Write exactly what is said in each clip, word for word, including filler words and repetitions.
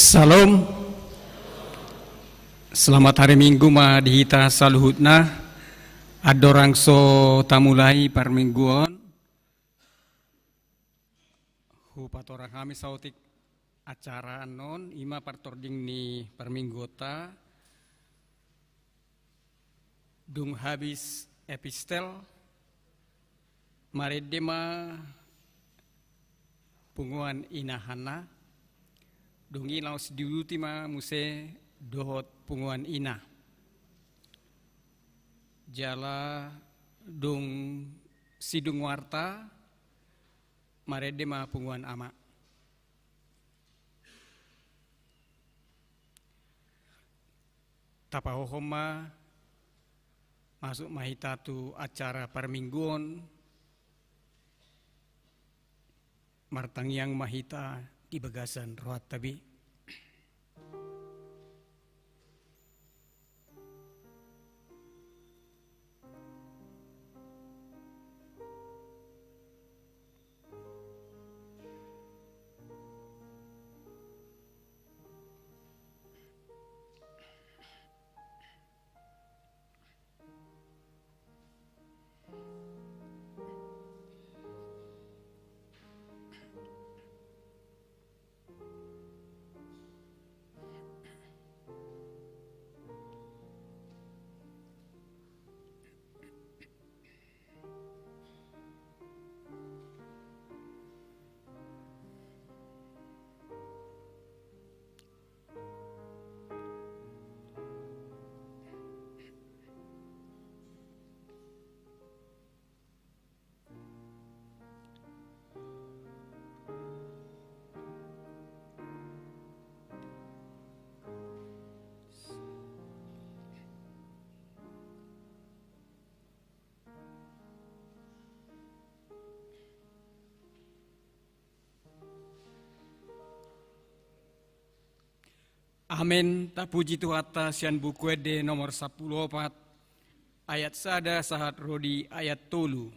Syalom. Selamat hari Minggu ma di hita saluhutna. Andorang so tamulai parmingguon, hupatorang hami saotik acara annon, ima partording ni parmingguonta. Dung habis epistel, marende ma punguan ina Hanna, dung i laos diuduti ma muse dohot punguan ina. Jala dung sidung warta, marende ma punguan ama. Tapahohom ma, masuk ma hita tu acara parmingguon, martangiang ma hita di bagasan rohanta be. Amen. Tapuji Tuhanta sian Buku Ende nomor sampulu opat, ayat sada sahat ro di ayat tolu.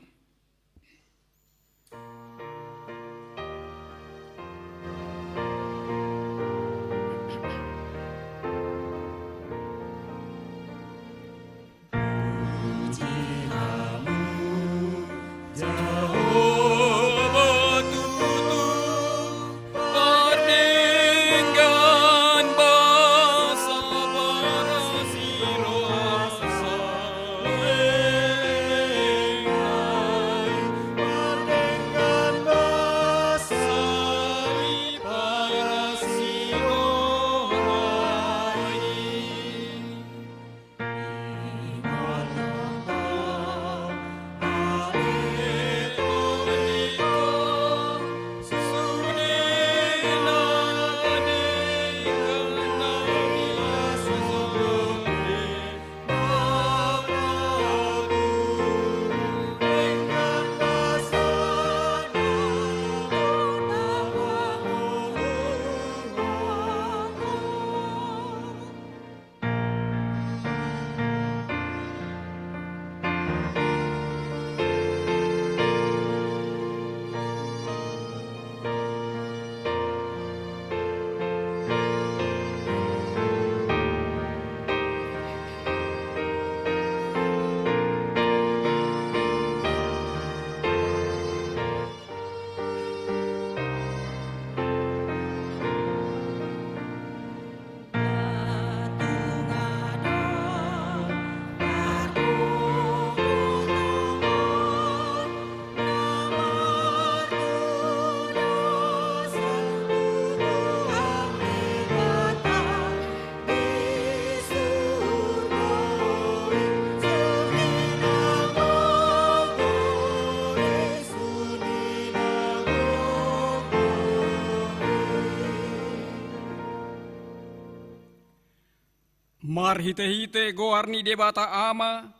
Marhitehite goar ni Debata Ama,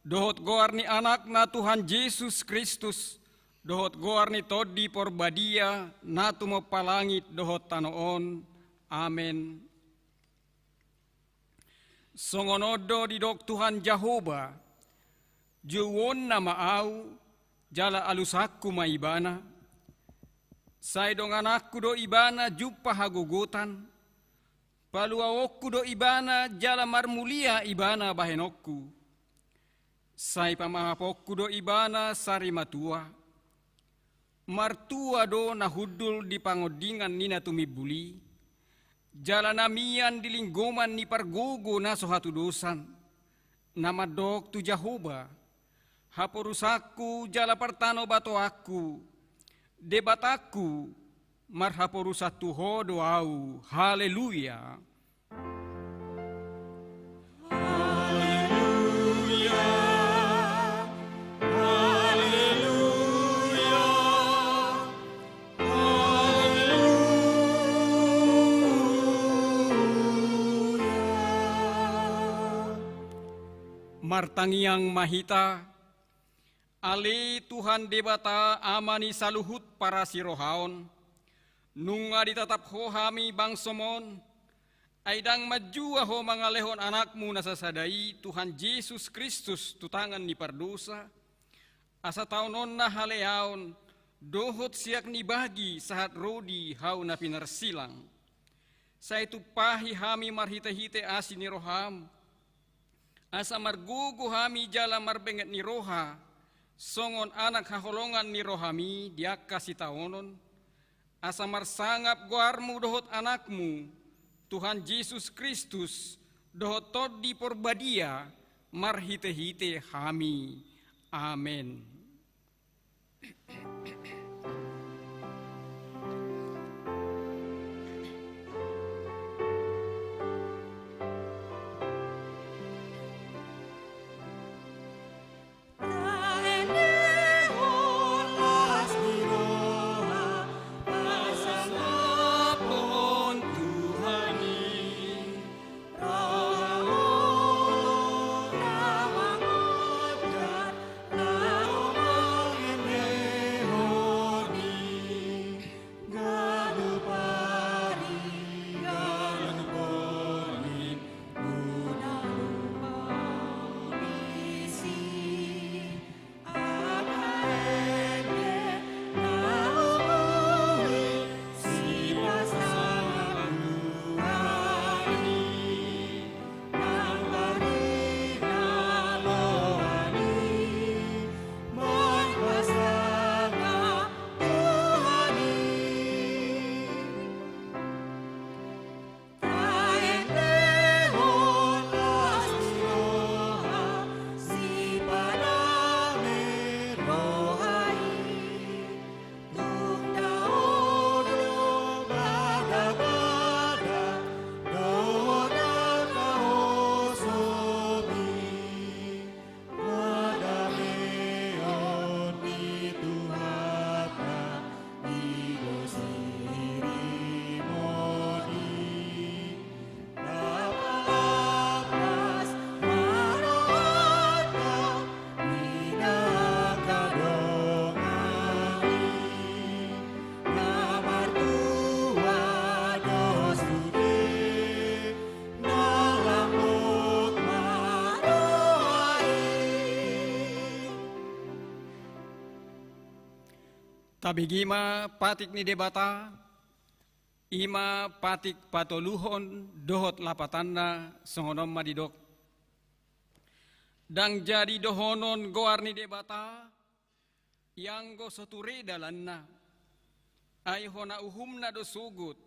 dohot goar ni Anakna Tuhan Jesus Kristus, dohot goar ni Tondi Porbadia, na tumompa langit dohot tano on. Amen. Songon on do didok Tuhan Jahowa: Jouonna ma Ahu, jala alusanku ma Ibana. Sai dongananku do Ibana jumpa hagogotan, Paluaonku do ibana jala marmulia ibana bahenonku. Sai pamahaponku do ibana sari matua. Martua do na hundul di pangondingan ni na tumimbul i, jala na mian di linggoman ni pargogo na so hatudosan, na mandok tu Jahowa, haporusanku jala partanobatoanku, Debatangku, marhaporusan tu Ho do ahu. Haleluya. Haleluya. Haleluya. Haleluya. Martangiang ma hita. Ale Tuhan Debata, Ama ni saluhut parasirohaon, nunga ditatap Ho hami bangsoM on, ai ndang manjua Ho mangalehon AnakMu na sasada i, Tuhan Jesus Kristus, tu tangan ni pardosa, asa taononna haleaon dohot siak ni bagi sahat ro di hau na pinarsilang. Sai tumpahi hami marhitehite asi ni rohaM, asa margogo hami jala marbenget ni roha, songon anak haholongan ni rohaMi di angka sitaonon, asa marsangap goarMu dohot AnakMu, Tuhan Jesus Kristus, dohot Tondi Porbadia, marhitehite hami. Amen. Tabege ma patik ni Debata. I ma patik patoluhon dohot lapatanna, songon on ma didok. Ndang jadi dohonon goar ni Debata, ianggo so ture dalanna. Ai hona uhumna do sogot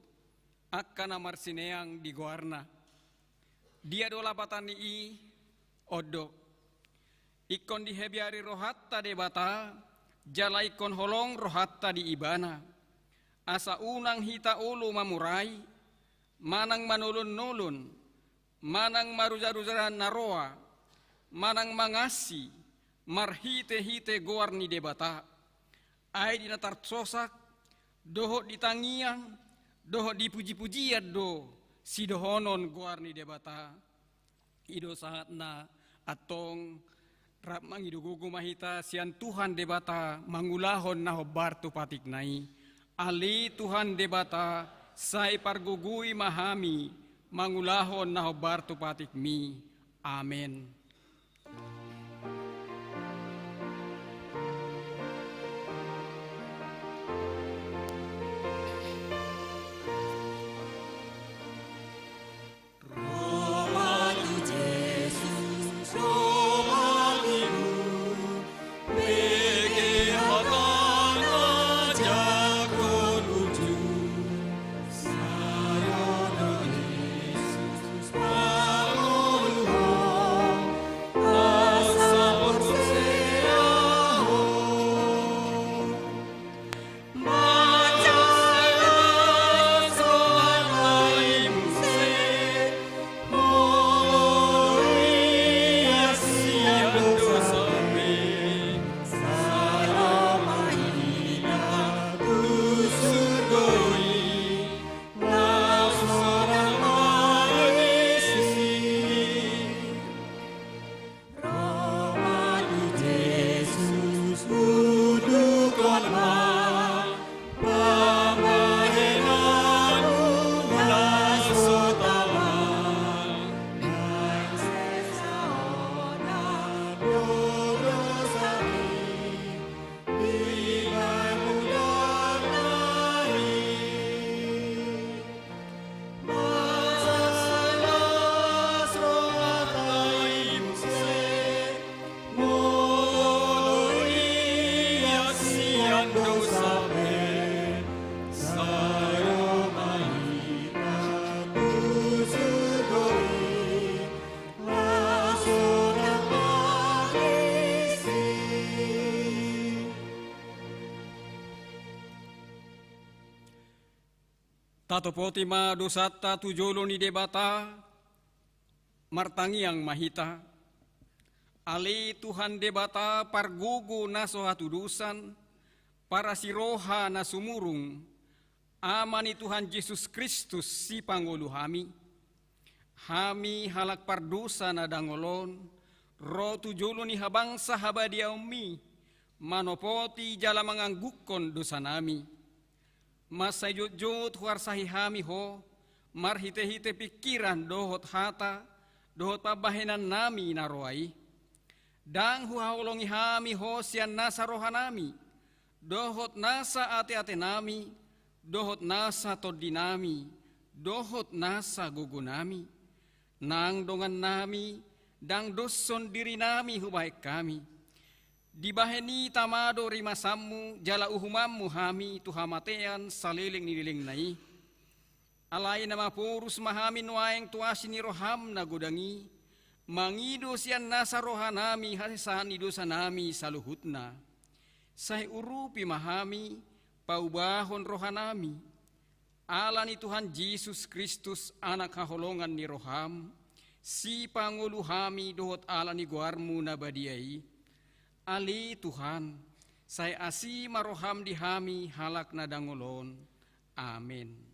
angka na marsineang di goarna. Dia do lapatan ni i? On do. Ingkon dihabiari rohanta Debata, jala ingkon holong rohanta di Ibana. Asa unang hita olo mamurai, manang manolon-nolon, manang marujar-rujaran na roa, manang mangansi, marhite-hite goar ni Debata. Ai di na tarsosak, dohot di tangiang, dohot di puji-pujian do sidohonon goar ni Debata. I do sahatna, antong rap mangido gogo ma hita sian Tuhan Debata mangulahon na hombar tu patikna i. Ale Tuhan Debata, sai pargogoi ma hami mangulahon na hombar tu patikMi. Amen. Atopoti ma dosanta tu jolo ni Debata. Martangiang ma hita. Ale Tuhan Debata pargogo na so hatudosan, parasi roha na sumurung, Ama ni Tuhan Jesus Kristus sipangolu hami. Hami halak pardosa na dangol on, ro tu jolo ni habangsa habadiaonmi, manopoti jala manganggukkon dosanami. Mansai jotjot huarsahi hami ho, marhitehite pingkiran dohot hata, dohot pambahenannami na roa i. Ndang huhaholongi hami ho sian nasa rohanami, dohot nasa ateatenami, dohot nasa tondinami, dohot nasa gogonami. Nang dongannami, ndang doshon dirinami hubahen hami. Dibahen i tama do rimasanmu jala uhumanmu hami tu hamatean saleleng ni lelengna i. Alai na maporus ma hami nuaeng tu asi ni roham na godang i, mangido sian nasa rohanami hasesaan ni dosanami saluhutna. Sai urupi ma hami, paubahon rohanami. Ala ni Tuhan Jesus Kristus, Anak haholongan ni roham, sipangolu hami dohot ala ni goarmu na badia i. Ale Tuhan, sai asi ma roham di hami halak na dangol on. Amen.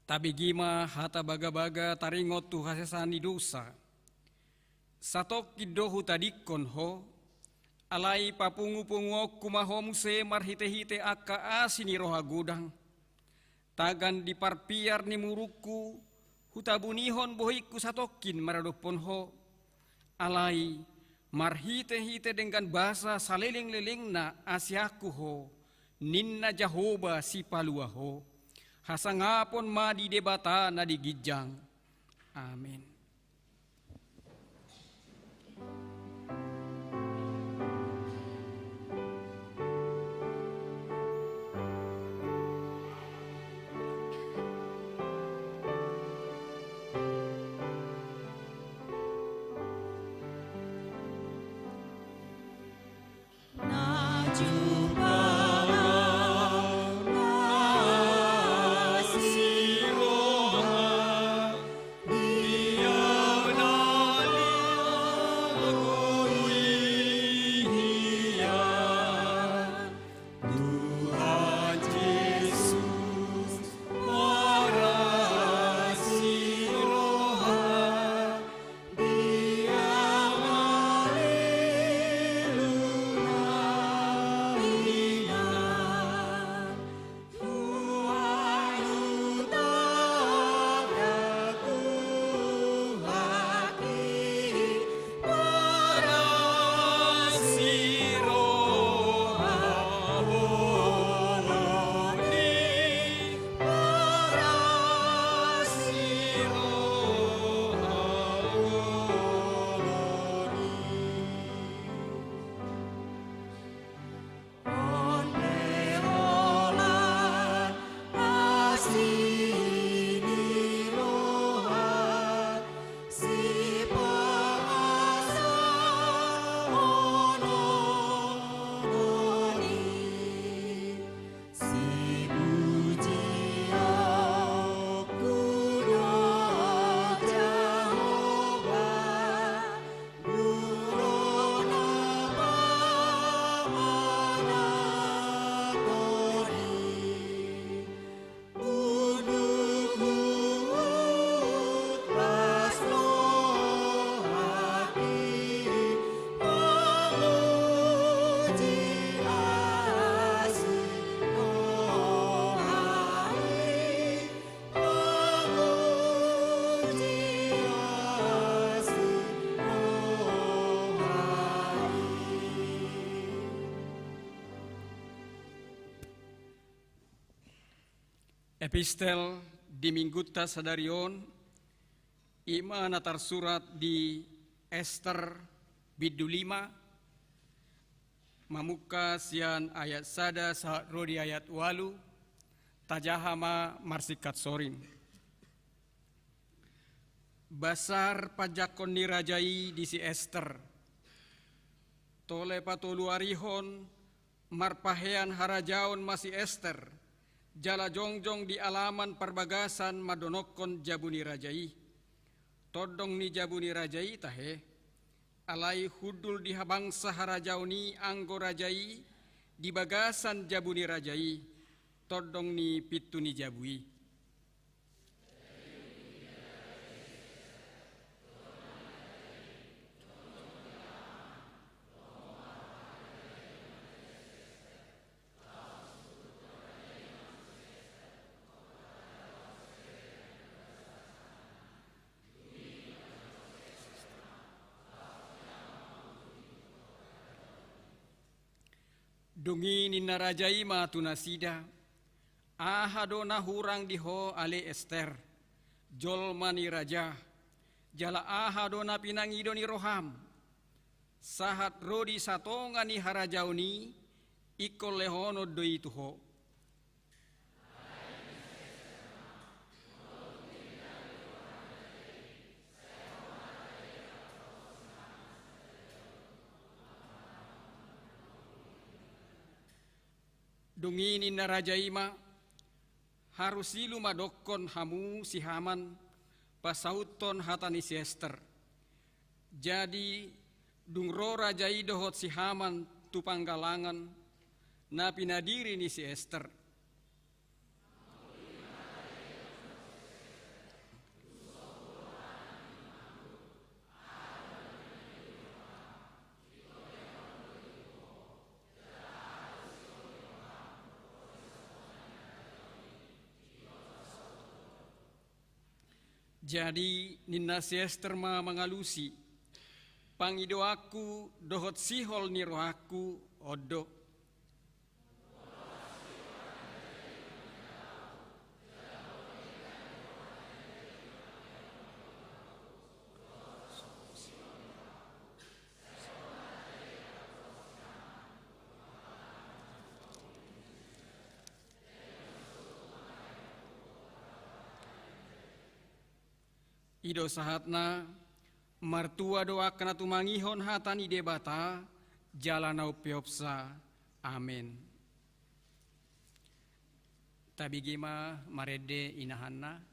Tabege ma hata bagabaga taringot tu hasesaan ni dosa. Satongkin do hutadingkon ho, alai papungupunguonku ma ho muse marhitehite angka asi ni roha godang. Tagan di parpiar ni murungku, hutabunihon bohingku satongkin maradophon ho. Alai, marhitehite denggan basa salelenglelengna asianku ho, ninna Jahowa Sipalua ho. Hasangapon ma di Debata na di ginjang. Amen. Epistel di minggunta sadari on, i ma na tarsurat di Ester bindu lima, mamungka sian ayat sada sahat ro di ayat ualu, tajaha ma marsingkat soring. Basar panjangkon ni raja i di si Ester. Tole patoluarihon marpahean harajaon ma si Ester, jala jongjong di alaman parbagasan mandonokkon jabu ni raja i. Tondong ni jabu ni raja i tahe. Alai hundul di habangsa harajaon i anggo raja i di bagasan jabu ni raja i, tondong ni pintu ni jabu i. Dung i ninna raja i ma tu nasida: Aha do na hurang di ho ale Ester, jolma ni raja, jala aha do na pinangido ni roham? Sahat ro di satonga ni harajaon i, ingkon lehonon do i tu ho. Dung i ninna raja i ma: Harusilu ma dokkon hamu si Haman pasauthon hata ni si Ester. Jadi, dung ro raja i dohot si Haman tu panggalangan, na pinadiri ni si Ester. Jadi, ninna si Ester ma mangalusi: Pangidoanku dohot sihol ni rohangku on do. I do sahatna, martua do angka na tumangihon hata ni Debata, jala na umpeopsa. Amen. Tabege ma marende inahanna.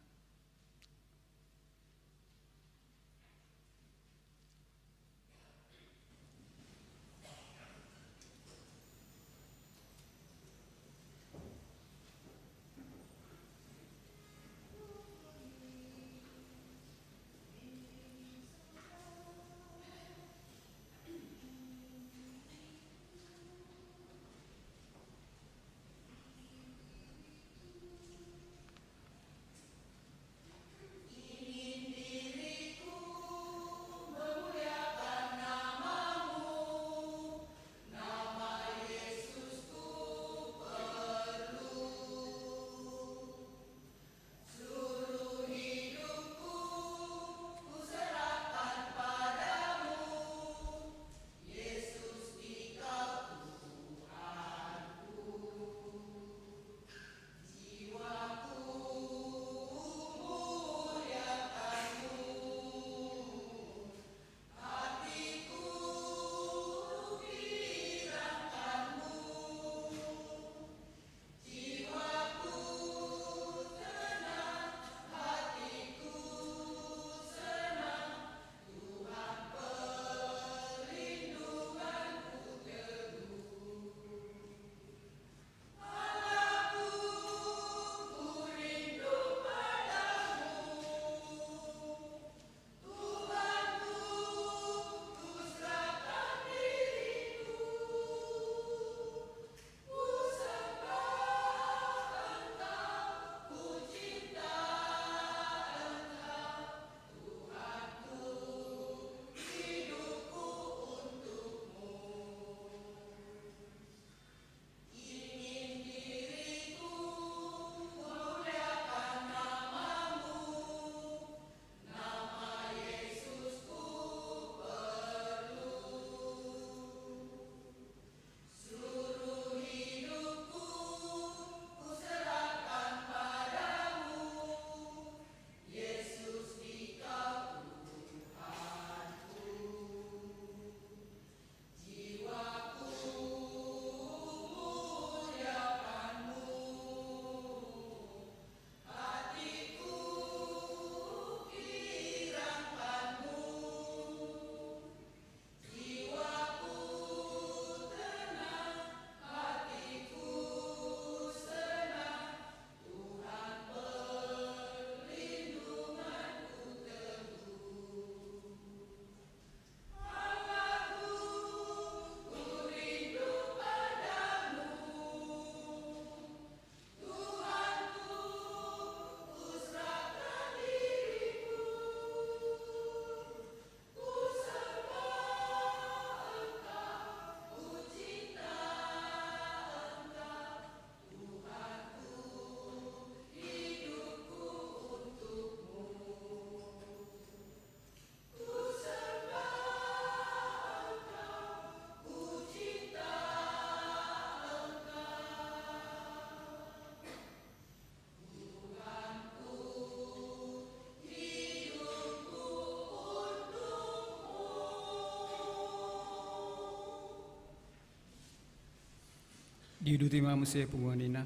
Diuduti ma muse punguan i na.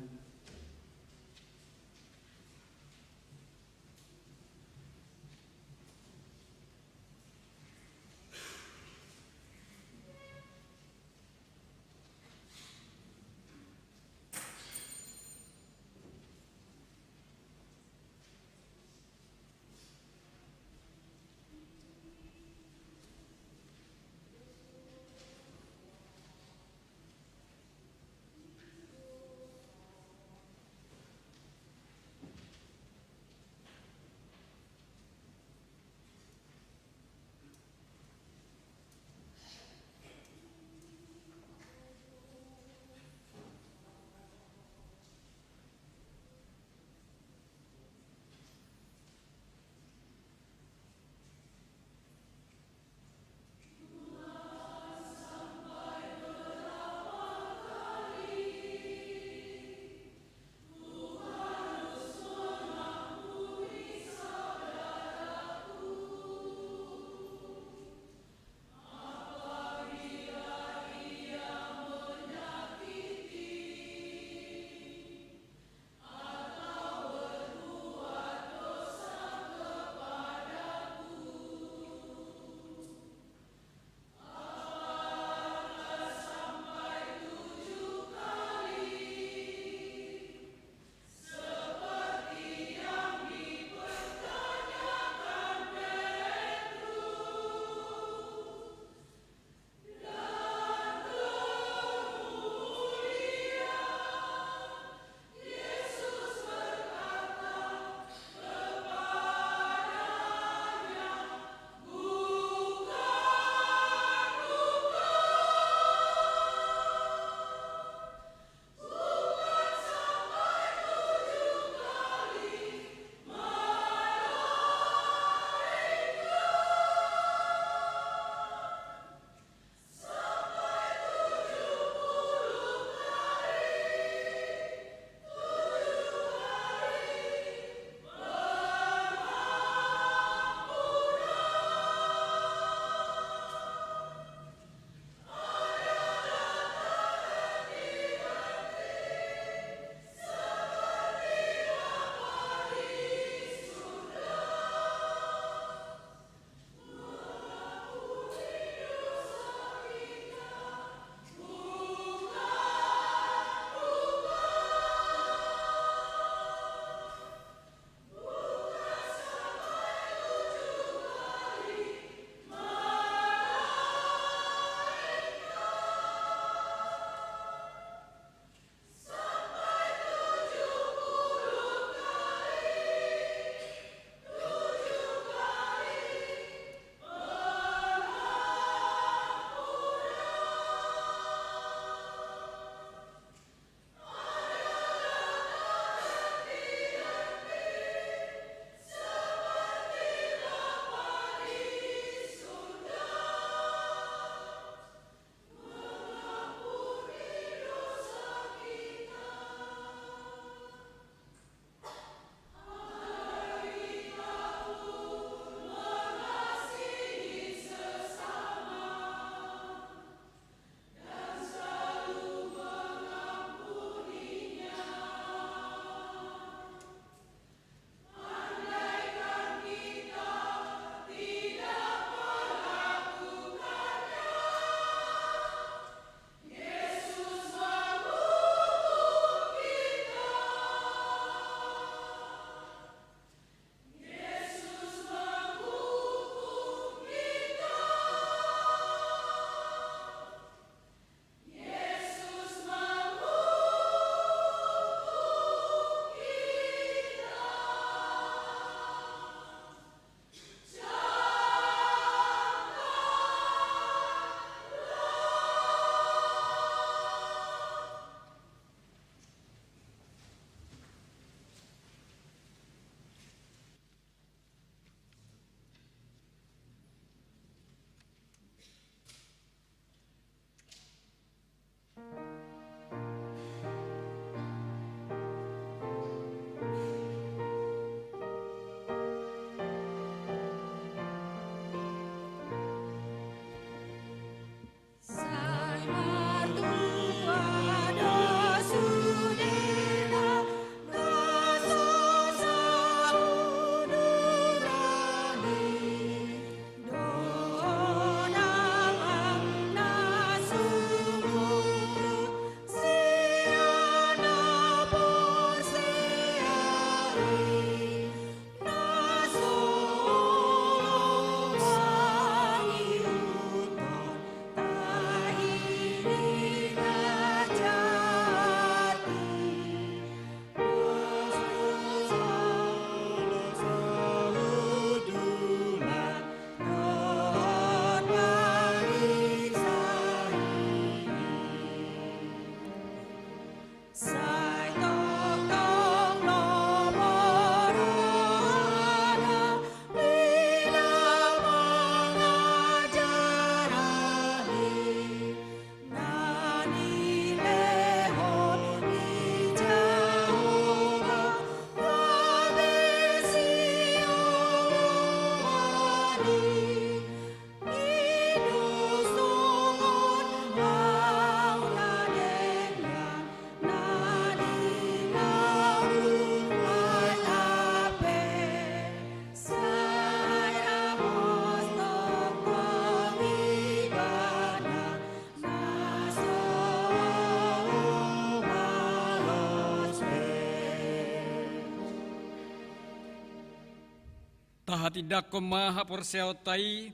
Tahatindangkon ma haporseaonta i,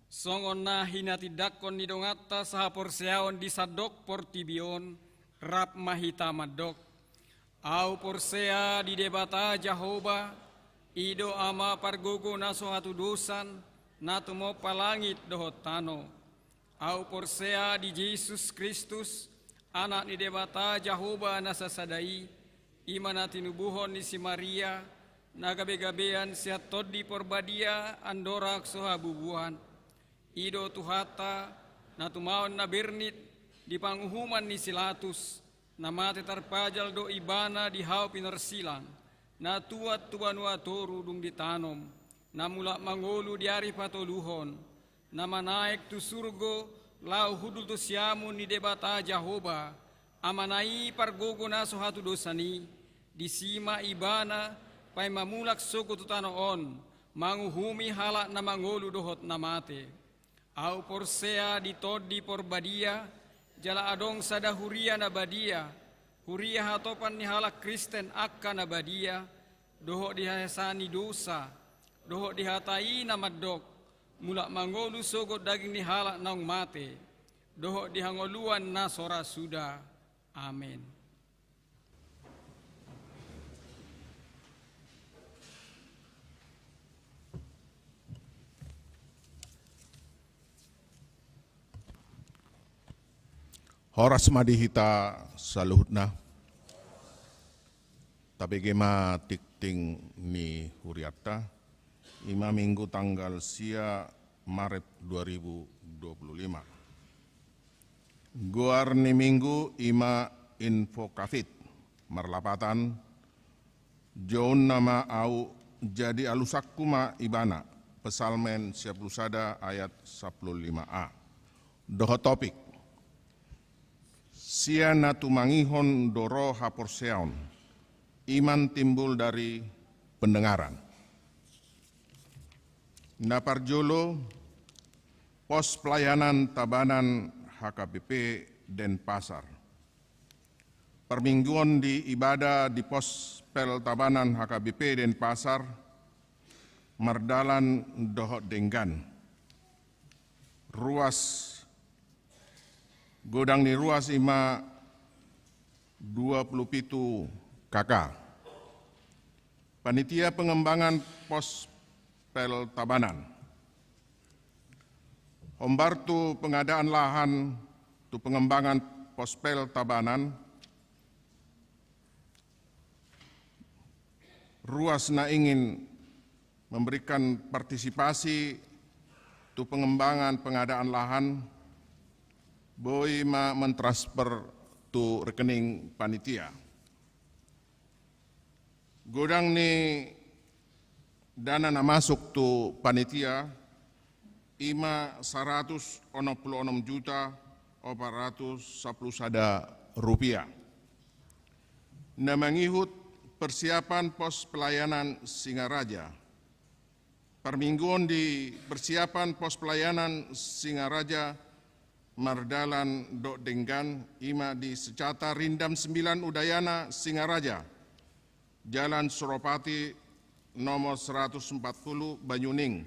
songon na hinatindangkon ni donganta sahaporseaon di sandok portibi on, rap ma hita mandok: Ahu porsea di Debata Jahowa, i do Ama pargogo na so hatudosan, na tumompa langit dohot tano. Ahu porsea di Jesus Kristus, Anak ni Debata Jahowa na sasada i, i ma na tinubuhon ni si Maria, na gabegabean sian Tondi Porbadia andorang so habubuhan. I do Tuhanta, na tumaon na bernit di panguhuman ni si Latus, na mate tarpajal do Ibana di hau pinarsilang, na tuat tu banua toru dung ditanom, na mulak mangolu di ari patoluhon, na manaek tu surgo laho hundul tu siamun ni Debata Jahowa, Amana i pargogo na so hatudosan i. Disi ma Ibana paima mulak sogot tu tano on, manguhumi halak na mangolu dohot na mate. Ahu porsea di Tondi Porbadia, jala adong sada huria na badia, huria hatopan ni halak Kristen angka na badia, dohot di hahesahan ni dosa, dohot di hata i na mandok: Mulak mangolu sogot daging ni halak naung mate, dohot di hangoluan na so ra suda. Amen. Horas ma di hita saluhutna. Tabege ma tingting ni hurianta. I ma Minggu tanggal sia Maret dua ribu dua puluh lima. Goar ni Minggu i ma Invocavit, marlapatan: Jounna ma ahu, jadi alusanku ma Ibana. Psalmen sia pulu sada ayat sampulu lima a. Dohot topik: Sian na tumangihon do ro haporseaon, iman timbul dari pendengaran. Na parjolo, pos pelayanan Tabanan H K B P Denpasar. Parmingguon di ibada di pos pel Tabanan H K B P Denpasar, mardalan dohot denggan. Ruas, godang ni ruas i ma dua pulu pitu K K. Panitia pengembangan pos pel Tabanan. Hombar tu pengadaan lahan, tu pengembangan pos pel Tabanan, ruas na ingin memberikan partisipasi tu pengembangan pengadaan lahan, boi ma mentransfer tu rekening panitia. Godang ni dana na masuk tu panitia, i ma saratus onom pulu onom juta opat ratus sampulu sada rupiah. Na mangihut persiapan pos pelayanan Singaraja. Parmingguon di persiapan pos pelayanan Singaraja mardalan dohot denggan, i ma di Secata Rindam sembilan Udayana Singaraja, Jalan Suropati nomor seratus empat puluh Banyuning,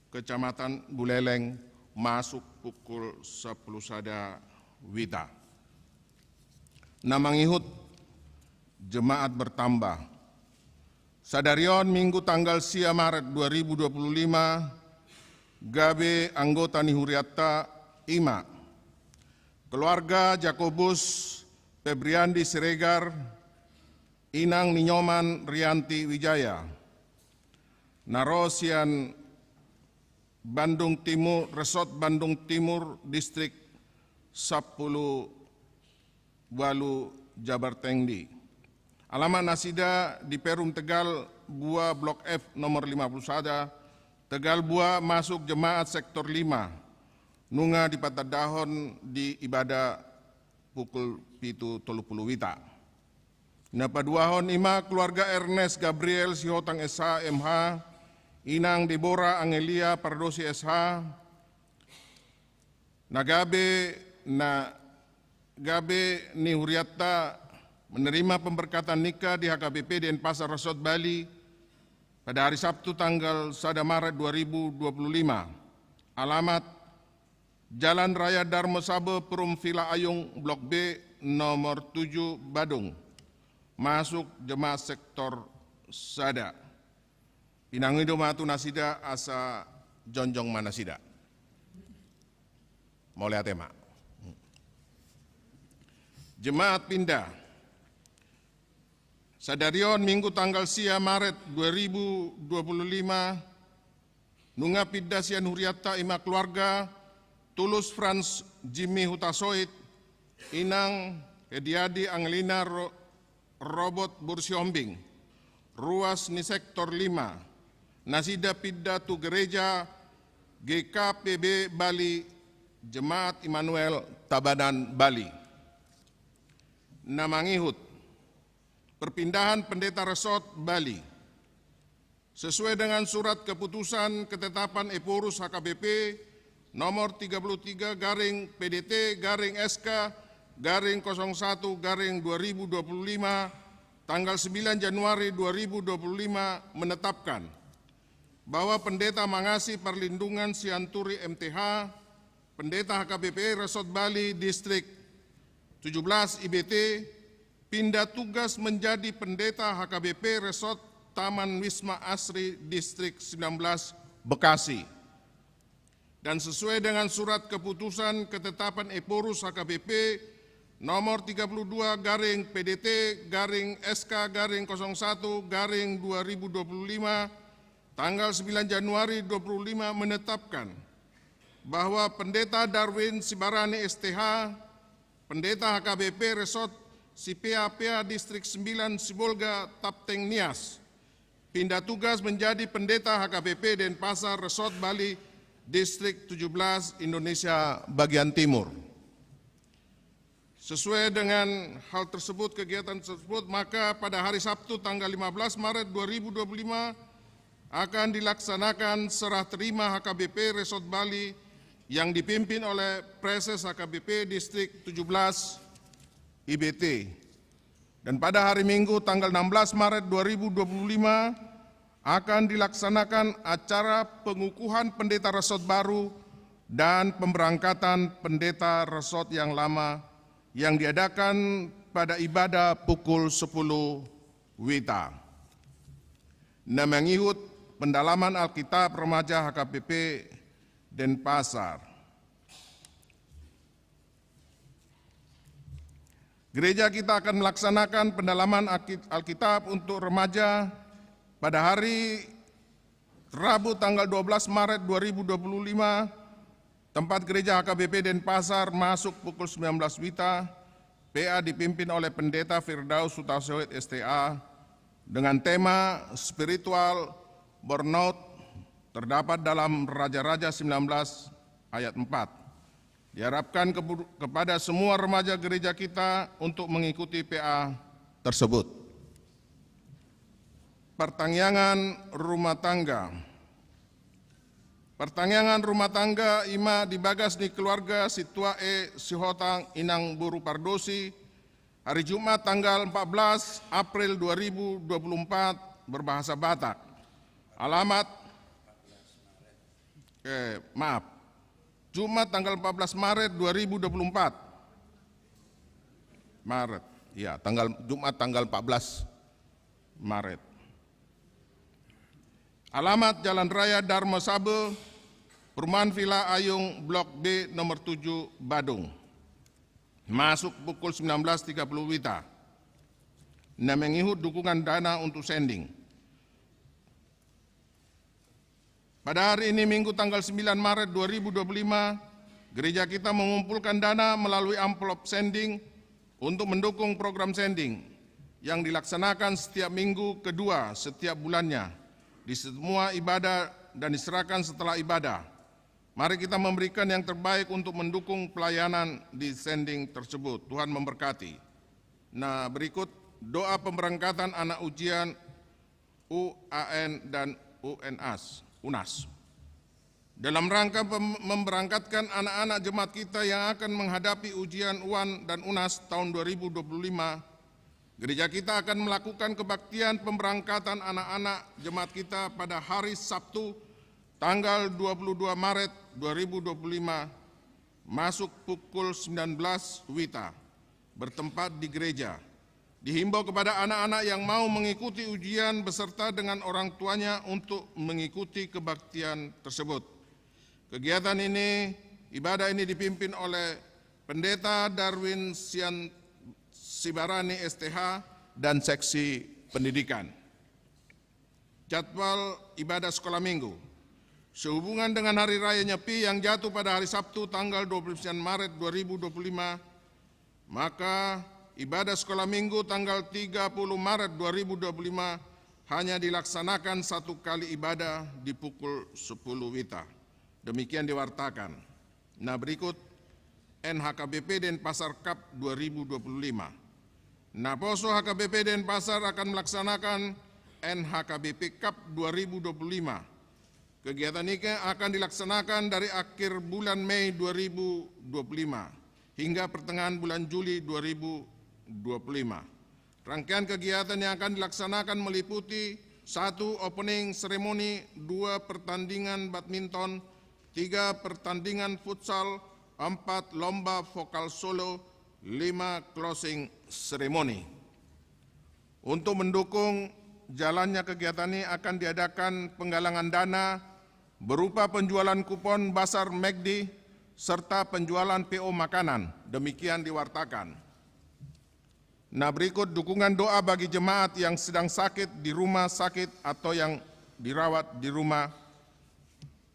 Kecamatan Buleleng, masuk pukul sampulu sada wita. Na mangihut jemaat bertambah. Sadari on Minggu tanggal sia Maret dua ribu dua puluh lima, gabe anggota ni hurianta i ma: Keluarga Jakobus Febriandi Siregar, inang ni Nyoman Rianti Wijaya, na ro sian Bandung Timur, Resort Bandung Timur, Distrik sampulu ualu Jabartengdi. Alamat nasida di Perum Tegal Bua Blok F nomor lima puluh sada, Tegal Bua, masuk jemaat sektor lima. Nunga dipatandahon di ibada pukul pitu tolu pulu wita. Na paduahon i ma keluarga Ernest Gabriel Sihotang S H, M H, inang Deborah Angelia Pardosi S H, na gabe, na gabe ni hurianta menerima pemberkatan nikah di H K B P Denpasar Resort Bali, pada hari Sabtu tanggal sada Maret dua ribu dua puluh lima. Alamat Jalan Raya Darmo Sabo, Perum Villa Ayung, Blok B, nomor tujuh, Badung. Masuk jemaat sektor sada. Pinangido ma tu nasida asa jongjong ma nasida. Mauliate ma. Jemaat pinda. Sadarion Minggu tanggal sia Maret dua ribu dua puluh lima, nunga pinda sian hurianta, ima keluarga Tulus Frans Jimmy Hutasoit, Inang Hediadi Angelina Ro-, Robot Bursihombing, ruas ni sektor lima, nasida pinda tu gereja G K P B Bali, Jemaat Immanuel Tabanan Bali. Na mangihut, perpindahan pendeta resort Bali. Sesuai dengan surat keputusan ketetapan Ephorus H K B P nomor tiga puluh tiga garing P D T garing S K garing kosong satu garing dua ribu dua puluh lima, tanggal sembilan Januari dua ribu dua puluh lima, menetapkan bahwa Pendeta Mangasi Parlindungan Sianturi M T H, Pendeta H K B P Resort Bali Distrik tujuh belas I B T, pindah tugas menjadi Pendeta H K B P Resort Taman Wisma Asri Distrik sembilan belas Bekasi. Dan sesuai dengan surat keputusan ketetapan Ephorus H K B P nomor tiga puluh dua garing P D T garing S K garing kosong satu garing dua ribu dua puluh lima, tanggal sembilan Januari dua puluh lima, menetapkan bahwa Pendeta Darwin Sibarani S T H, Pendeta H K B P Resort Sipeapea Distrik sembilan Sibolga Tapteng Nias, pindah tugas menjadi Pendeta H K B P Denpasar Resort Bali Distrik tujuh belas Indonesia Bagian Timur. Sesuai dengan hal tersebut, kegiatan tersebut, maka pada hari Sabtu tanggal lima belas Maret dua ribu dua puluh lima akan dilaksanakan serah terima H K B P Resort Bali yang dipimpin oleh Praeses H K B P Distrik tujuh belas I B T. Dan pada hari Minggu tanggal enam belas Maret dua ribu dua puluh lima akan dilaksanakan acara pengukuhan pendeta resort baru dan pemberangkatan pendeta resort yang lama yang diadakan pada ibadah pukul sepuluh WITA. Na mangihut pendalaman Alkitab remaja H K B P Denpasar. Gereja kita akan melaksanakan pendalaman Alki-, Alkitab untuk remaja pada hari Rabu tanggal dua belas Maret dua ribu dua puluh lima, tempat gereja H K B P Denpasar, masuk pukul sembilan belas WITA, P A dipimpin oleh Pendeta Firdaus Hutasoit S T A, dengan tema spiritual burnout, terdapat dalam Raja-Raja sembilan belas ayat empat. Diharapkan kepu-, kepada semua remaja gereja kita untuk mengikuti P A tersebut. Pertangiangan rumah tangga. Pertangiangan rumah tangga ima di bagas ni keluarga Situa E Sihotang Inang Boru Pardosi, hari Jumat tanggal empat belas April dua ribu dua puluh empat, berbahasa Batak. Alamat, eh, maaf, Jumat tanggal empat belas Maret dua ribu dua puluh empat. Maret, ya, tanggal Jumat tanggal empat belas Maret. Alamat Jalan Raya Darmo Sabo, Perumahan Villa Ayung, Blok B, nomor tujuh, Badung. Masuk pukul sembilan belas tiga puluh WITA. Na mangihut dukungan dana untuk sending. Pada hari ini, Minggu tanggal sembilan Maret dua ribu dua puluh lima, gereja kita mengumpulkan dana melalui amplop sending untuk mendukung program sending yang dilaksanakan setiap minggu kedua setiap bulannya di semua ibadah dan diserahkan setelah ibadah. Mari kita memberikan yang terbaik untuk mendukung pelayanan di sending tersebut. Tuhan memberkati. Nah, berikut doa pemberangkatan anak ujian U A N dan U N A S, UNAS. Dalam rangka pem-, memberangkatkan anak-anak jemaat kita yang akan menghadapi ujian U A N dan UNAS tahun dua ribu dua puluh lima, Gereja kita akan melakukan kebaktian pemberangkatan anak-anak jemaat kita pada hari Sabtu, tanggal dua puluh dua Maret dua ribu dua puluh lima, masuk pukul sembilan belas WITA, bertempat di gereja. Dihimbau kepada anak-anak yang mau mengikuti ujian beserta dengan orang tuanya untuk mengikuti kebaktian tersebut. Kegiatan ini, ibadah ini dipimpin oleh Pendeta Darwin Sian Sibarani, S T H, dan Seksi Pendidikan. Jadwal ibadah sekolah minggu. Sehubungan dengan Hari Raya Nyepi yang jatuh pada hari Sabtu, tanggal dua puluh sembilan Maret dua ribu dua puluh lima, maka ibadah sekolah minggu tanggal tiga puluh Maret dua ribu dua puluh lima hanya dilaksanakan satu kali ibadah di pukul sepuluh WITA. Demikian diwartakan. Nah, berikut N H K B P Denpasar Cup dua ribu dua puluh lima. Naposo H K B P Denpasar akan melaksanakan N H K B P Cup dua ribu dua puluh lima. Kegiatan ini akan dilaksanakan dari akhir bulan Mei dua ribu dua puluh lima hingga pertengahan bulan Juli dua ribu dua puluh lima. Rangkaian kegiatan yang akan dilaksanakan meliputi: satu, opening ceremony; dua, pertandingan badminton; tiga, pertandingan futsal; empat, lomba vokal solo; lima, closing ceremony. Untuk mendukung jalannya kegiatan ini akan diadakan penggalangan dana berupa penjualan kupon Basar McD serta penjualan P O makanan. Demikian diwartakan. Nah, berikut dukungan doa bagi jemaat yang sedang sakit di rumah sakit atau yang dirawat di rumah.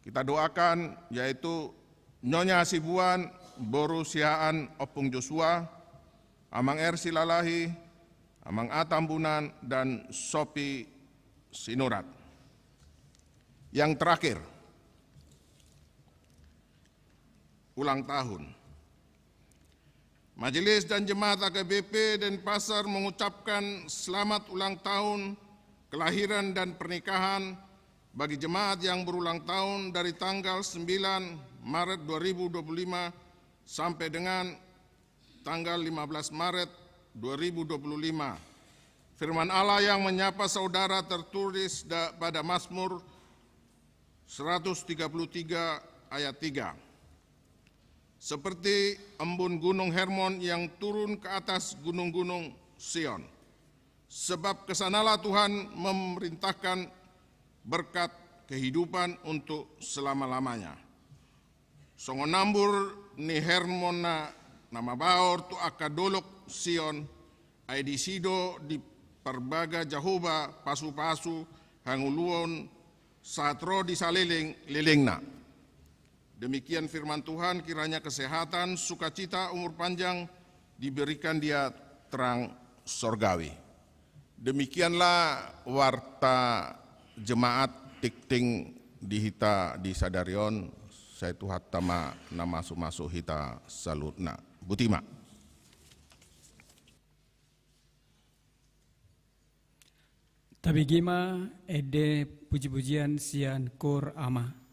Kita doakan, yaitu Nyonya Hasibuan, boru Siahaan, Ompung Joshua, Amang R Silalahi, Amang A Tambunan, dan Sopi Sinurat. Yang terakhir, ulang tahun. Majelis dan Jemaat H K B P Denpasar mengucapkan selamat ulang tahun kelahiran dan pernikahan bagi jemaat yang berulang tahun dari tanggal sembilan Maret dua ribu dua puluh lima sampai dengan tanggal lima belas Maret dua ribu dua puluh lima. Firman Allah yang menyapa saudara tertulis da-, pada Mazmur seratus tiga puluh tiga ayat tiga. Seperti embun Gunung Hermon yang turun ke atas gunung-gunung Sion. Sebab ke sanalah Tuhan memerintahkan berkat kehidupan untuk selama-lamanya. Songon ambur ni Hermon na, na mabaor tu angka dolok Sion, ai disi do diparbaga Jahowa pasu-pasu hangoluon sahat ro di saleleng-lelengna. Demikian firman Tuhan, kiranya kesehatan, sukacita, umur panjang diberikan dia terang sorgawi. Demikianlah warta jemaat tingting di hita di sadari on, sai Tuhanta ma na masu-masu hita saluhutna. Botima. Tabege ma ende puji-pujian sian Koor Ama.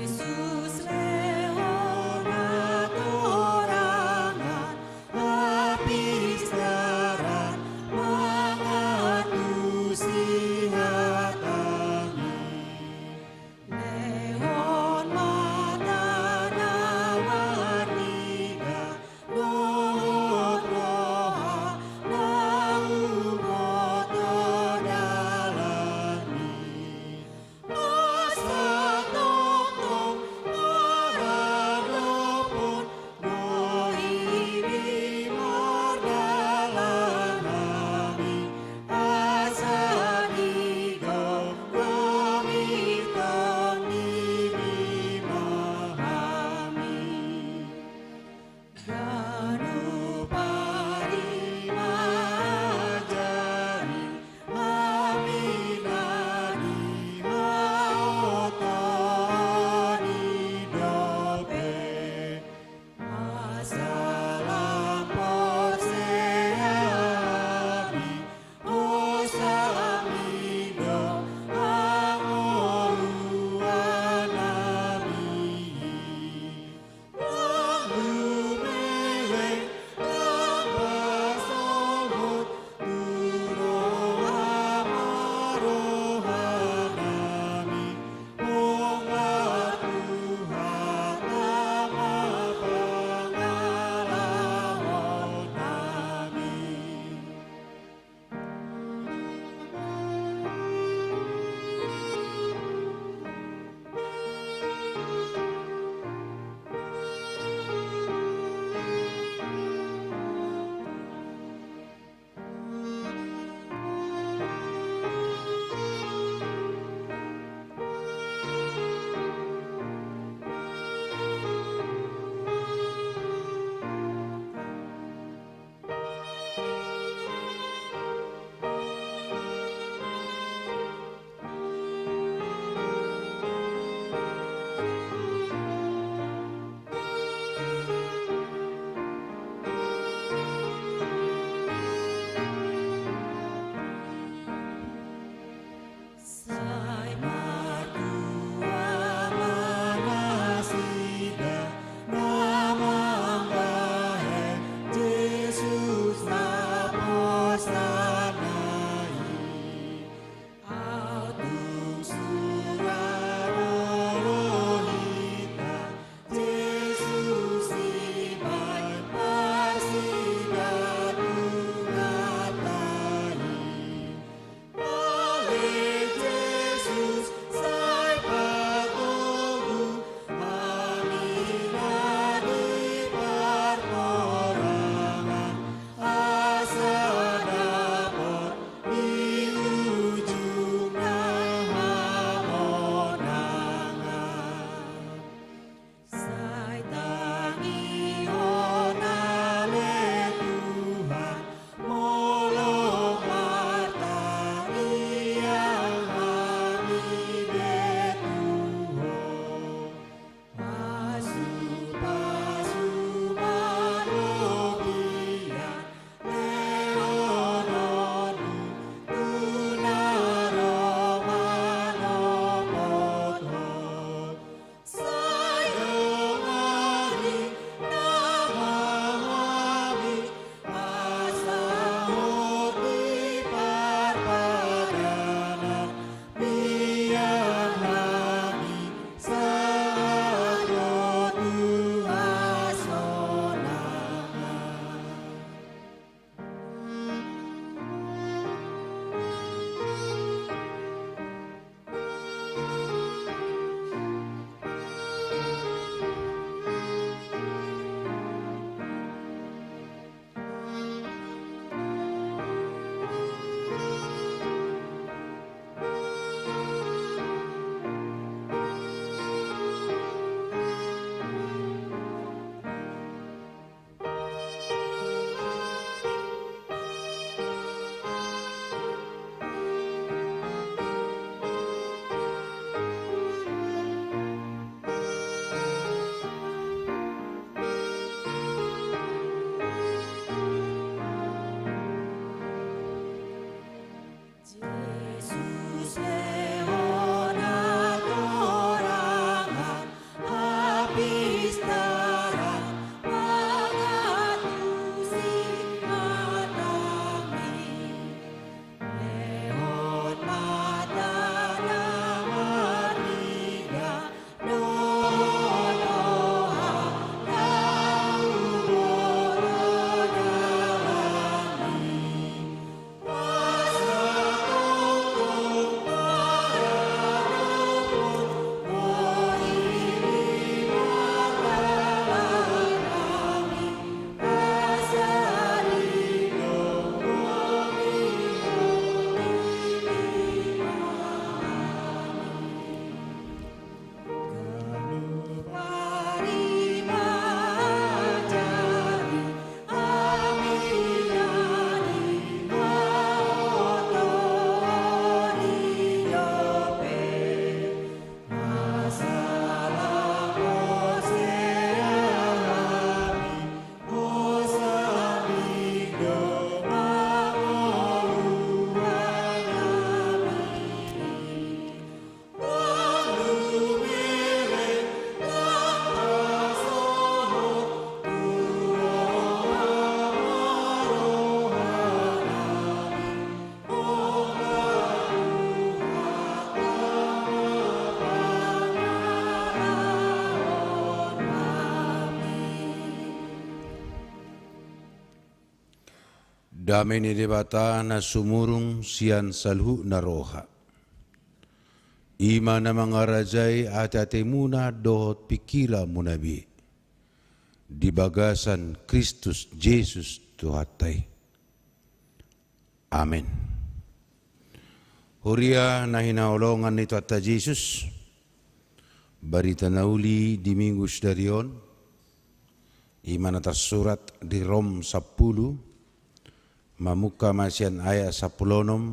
Jesus lehon hatorangan, hapistaran, mangantusi hata-Ni. Lehon mata na marniga, dohot roha na huboto dalan-Ni. Asa tongtong Dame ni Debata na sumurung sian saluhutna roha, i ma na mangarajai ateatemuna dohot pingkiranmuna be, di bagasan Kristus Jesus Tuhanta i. Amen. Huria na hinaholongan ni Tuhanta Jesus, barita na uli di Minggu sadari on, i ma na tarsurat di Rom sampulu, mamungka ma sian ayat sampulu onom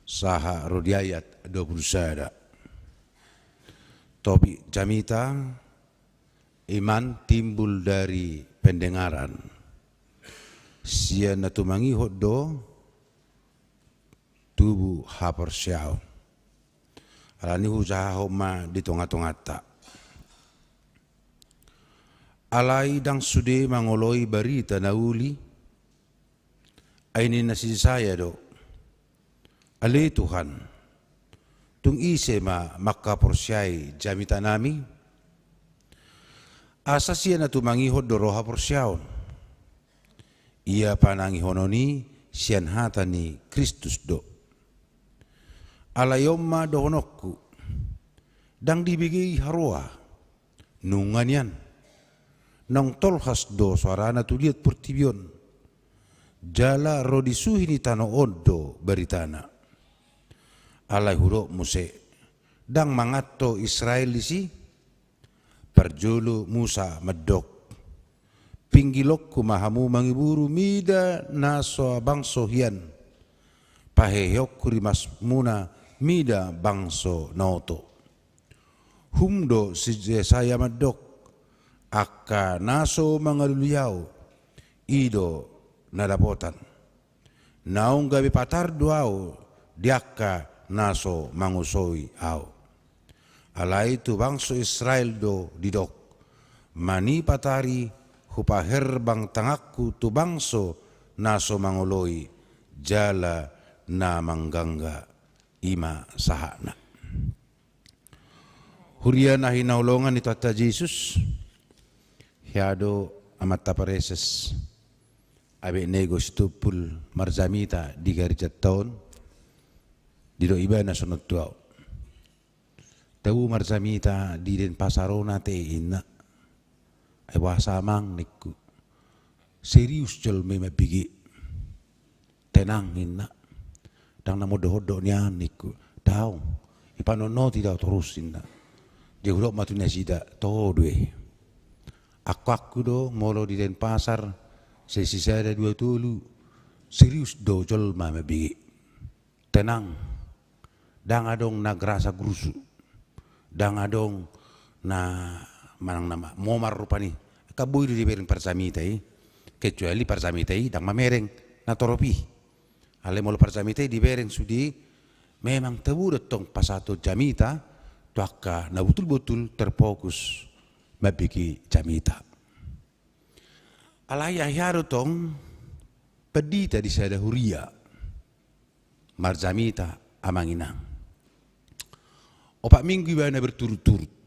sahat ro di ayat dua pulu sada. Topik jamita, iman timbul dari pendengaran. Sian na tumangihon do tubu haporseaon. Alani hujahahon ma di tongatonganta. Alai ndang sude mangoloi barita na uli, ai ninna si Jesaya do: Ale Tuhan, tung ise ma mangkaporseai jamitanami? Asa sian na tumangihon do ro haporseaon. Ia panangihonon i sian hata ni Kristus do. Alai on ma dohononku: Ndang dibege i haroa, nunga nian. Naung tolhas do soarana tu liat portibi on, jala ro di suhi ni tano on do baritana. Alai hudok muse: Ndang manganto Israel disi? Parjolo Musa mandok: Pinggilonku ma hamu mangiburu mida na so bangso hian, paheheonku rimasmuna mida bangso na oto. Hum do si Jesaya mandok: Angka na so mangalului ahu, i do na dapotan. Naung gabe patar do ahu di angka na so mangosoi ahu. Alai tu bangso Israel do didok: Mani patar i hupaherbang tanganku tu bangso na so mangoloi jala na manggangga. I ma sahatna. Huria na hinaholongan ni Tuhanta Jesus, hea do amanta pareses, Abed Nego Sitompul marjamita di garejanta on, didok ibana songon tu ahu: Tabo marjamita di Denpasar on ate, inna. Ai boasa amang, ningku. Serius jolma i mambege. Tenang, inna. Ndang na mondokondok nian, ningku. Daong. Ipanonoti do ahu torus, inna. Jadi hudok ma tu nasida, toho do i. Angkuangku do molo di Denpasar, sai sisada dua tolu, serius do jolma mambege. Tenang. Ndang adong na grasa grusu. Ndang adong na manang na ma-, momar rupani. Angka boi do dibereng parjamita i. Kecuali parjamita i ndang mamereng natorop i. Alai molo parjamita i dibereng sude, memang tabo do tong pasahathon jamita tu angka na botul-botul terfokus mambege jamita. Alai ai hea do tong pandita di sada huria marjamita, amang inang. Opat minggu ibana berturut-turut.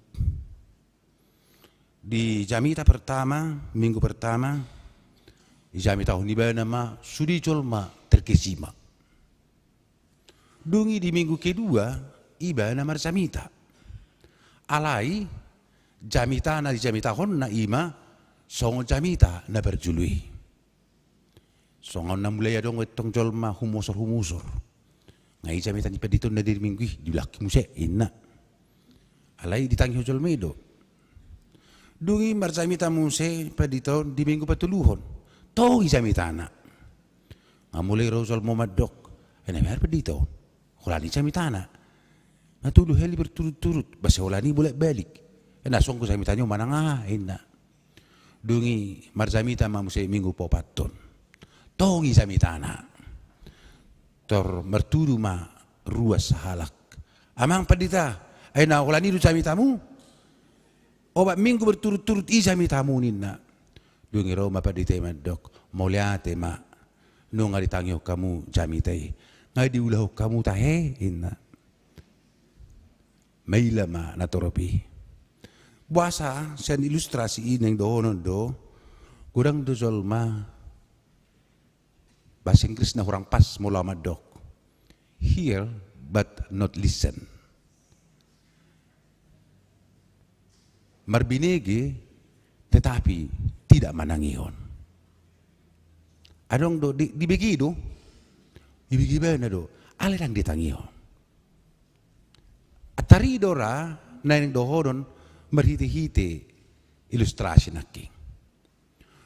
Di jamita pertama, minggu pertama, dijamitahon ibana ma sude jolma terkesima. Dung i di minggu kedua, ibana marjamita. Alai, jamita na dijamitahonna i ma songon jamita na parjolo i. Songon na mulai adong tong jolma humosor-humosor. Nga i jamita ni pandita on na di minggu i, diulahon muse, inna. Alai ditangihon jolma i do. Dung i marjamita muse pandita on di minggu patoluhon. Tong i jamitana. Nga mulai ro jolma mandok: Ai na beha pandita on? Holan i jamitana. Na tolu hali berturut-turut, ba sai holan i bolak-balik. Ai na songon jamitana on manang aha, inna. Dung i marjamita ma muse minggu paopathon. Tong i jamitana. Tor martudu ma ruas sahalak: Amang pandita, ai na holan i do jamitamu? Opat minggu berturut-turut i jamitamu, ninna. Dung i ro ma pandita i mandok: Mauliate ma, nunga ditangihon hamu jamita i. Nga diulahon hamu tahe, inna. Maila ma natorop i. Boasa sian ilustrasi i naeng dohonon do, godang do jolma Bahasa Inggris na hurang pas molo au mandok, "Hear but not listen." Marbinege tetapi tidak manangihon. Adong do di, dibege do, dibege ibana do, alai ndang ditangihon. Atari do ra naeng dohonon marhite-hite ilustrasi nangkin.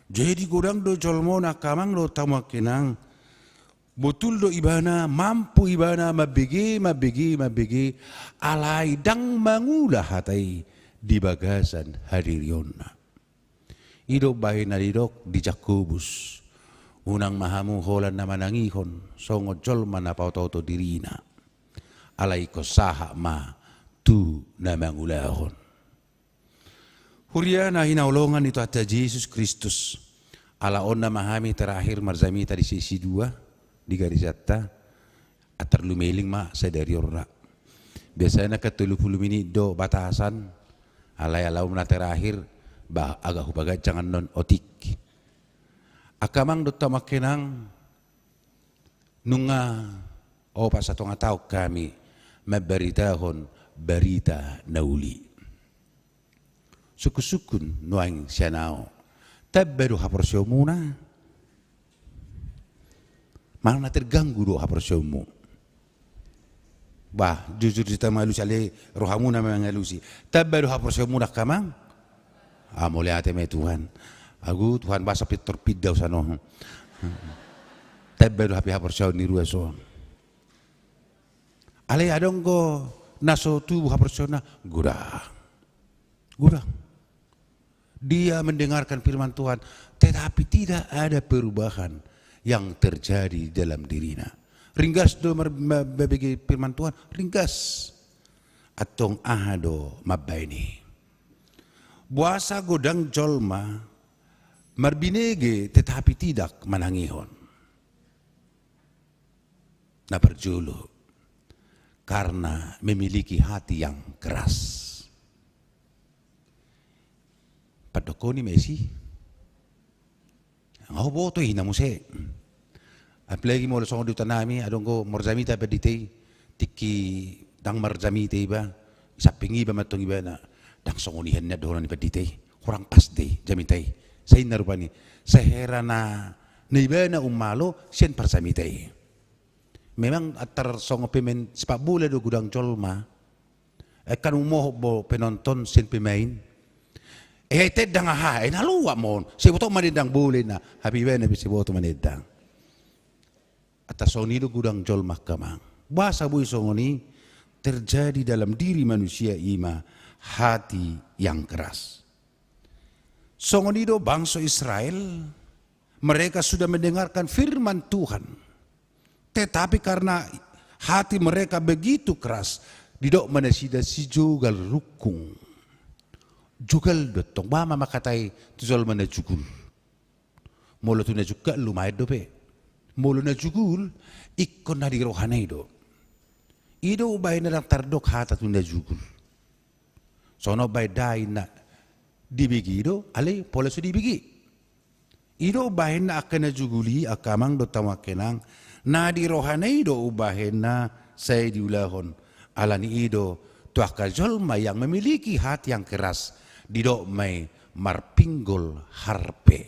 Jadi godang do jolma on angka amang dohot hamu angka inang, botul do ibana, mampu ibana mambege, mambege, mambege, alai ndang mangula hata i di bagasan hadirionna. I do umbahen na didok di Jakobus, unang ma hamu holan na manangihon songon jolma na paoto-oto dirina, alai ingkon sahat ma tu na mangulahon. Huria na hinaholongan ni Tuhanta Jesus Kristus, ala on nama hami terakhir marjamita di sesi dua di garejanta, antar lumeling ma sadari on ra. Biasana angka tolu pulu minit do batasan, alai ala on na terakhir, bah, agak hupaganjang annon otik. Angka amang dohot hamu angka inang, nunga opat satonga taon hami mambaritahon barita na uli. Sungkun-sungkun nuaeng sian ahu, tamba do haporseaonmuna? Manang na terganggu do haporseaonmu? Bah, jujur hita mangalusi, alai rohamuna mangalusi. Tamba do haporseaonmuna angka amang? Ah, mauliate ma i Tuhan. Agu Tuhan, boasa pintor pinda au sian on. Tamba do hape haporseaon ni ruas on. Alai adong do na so tubu haporseaonna? Godang. Godang. Dia mendengarkan firman Tuhan, tetapi tidak ada perubahan yang terjadi dalam dirina. Ringgas do mar-, ma-, mambege firman Tuhan, ringgas. Antong aha do mambaen i? Boasa godang jolma marbinege tetapi tidak manangihon? Na parjolo, karena memiliki hati yang keras. Pandokkon i ma i si. Nga huboto i na muse. Apalagi molo songon di huta nami, adong do marjamita pandita i, tingki ndang marjamita iba, samping iba mantong ibana, ndang songon i nian dohonon ni pandita i. Hurang pas do i jamita i. Sai na rupani, sai hera na ibana ummalo sian parjamita i. Memang antar songon pemain sepak bola do godang jolma. Eh, kan umohot do penonton sian pemain. Eh, tendang aha, eh, na luat ma on. Siboto manendang bola na, hape ibana pe siboto manendang. Antar songon i do godang jolma angka amang. Boasa boi songon i? Terjadi dalam diri manusia i ma hati yang keras. Songon i do bangso Israel, mereka sudah mendengarkan firman Tuhan. Tetapi karena hati mereka begitu keras, didok ma nasida sijogal rungkung. Jogal do tong, boha ma mangkatai tu jolma na jugul? Molo tu na jungkat lumayan dope. Molo na jugul, ingkon na di rohana i do. I do umbahen na ndang tardok hata tu na jugul. Songon baen da inna dibege do, alai pola so dibege. I do umbahen na angka na jugul i, angka amang dohot hamu angka inang, na di rohana i do umbahen na sai diulahon. Alani i do tu angka jolma yang memiliki hati yang keras, didok ma i marpinggol harpe.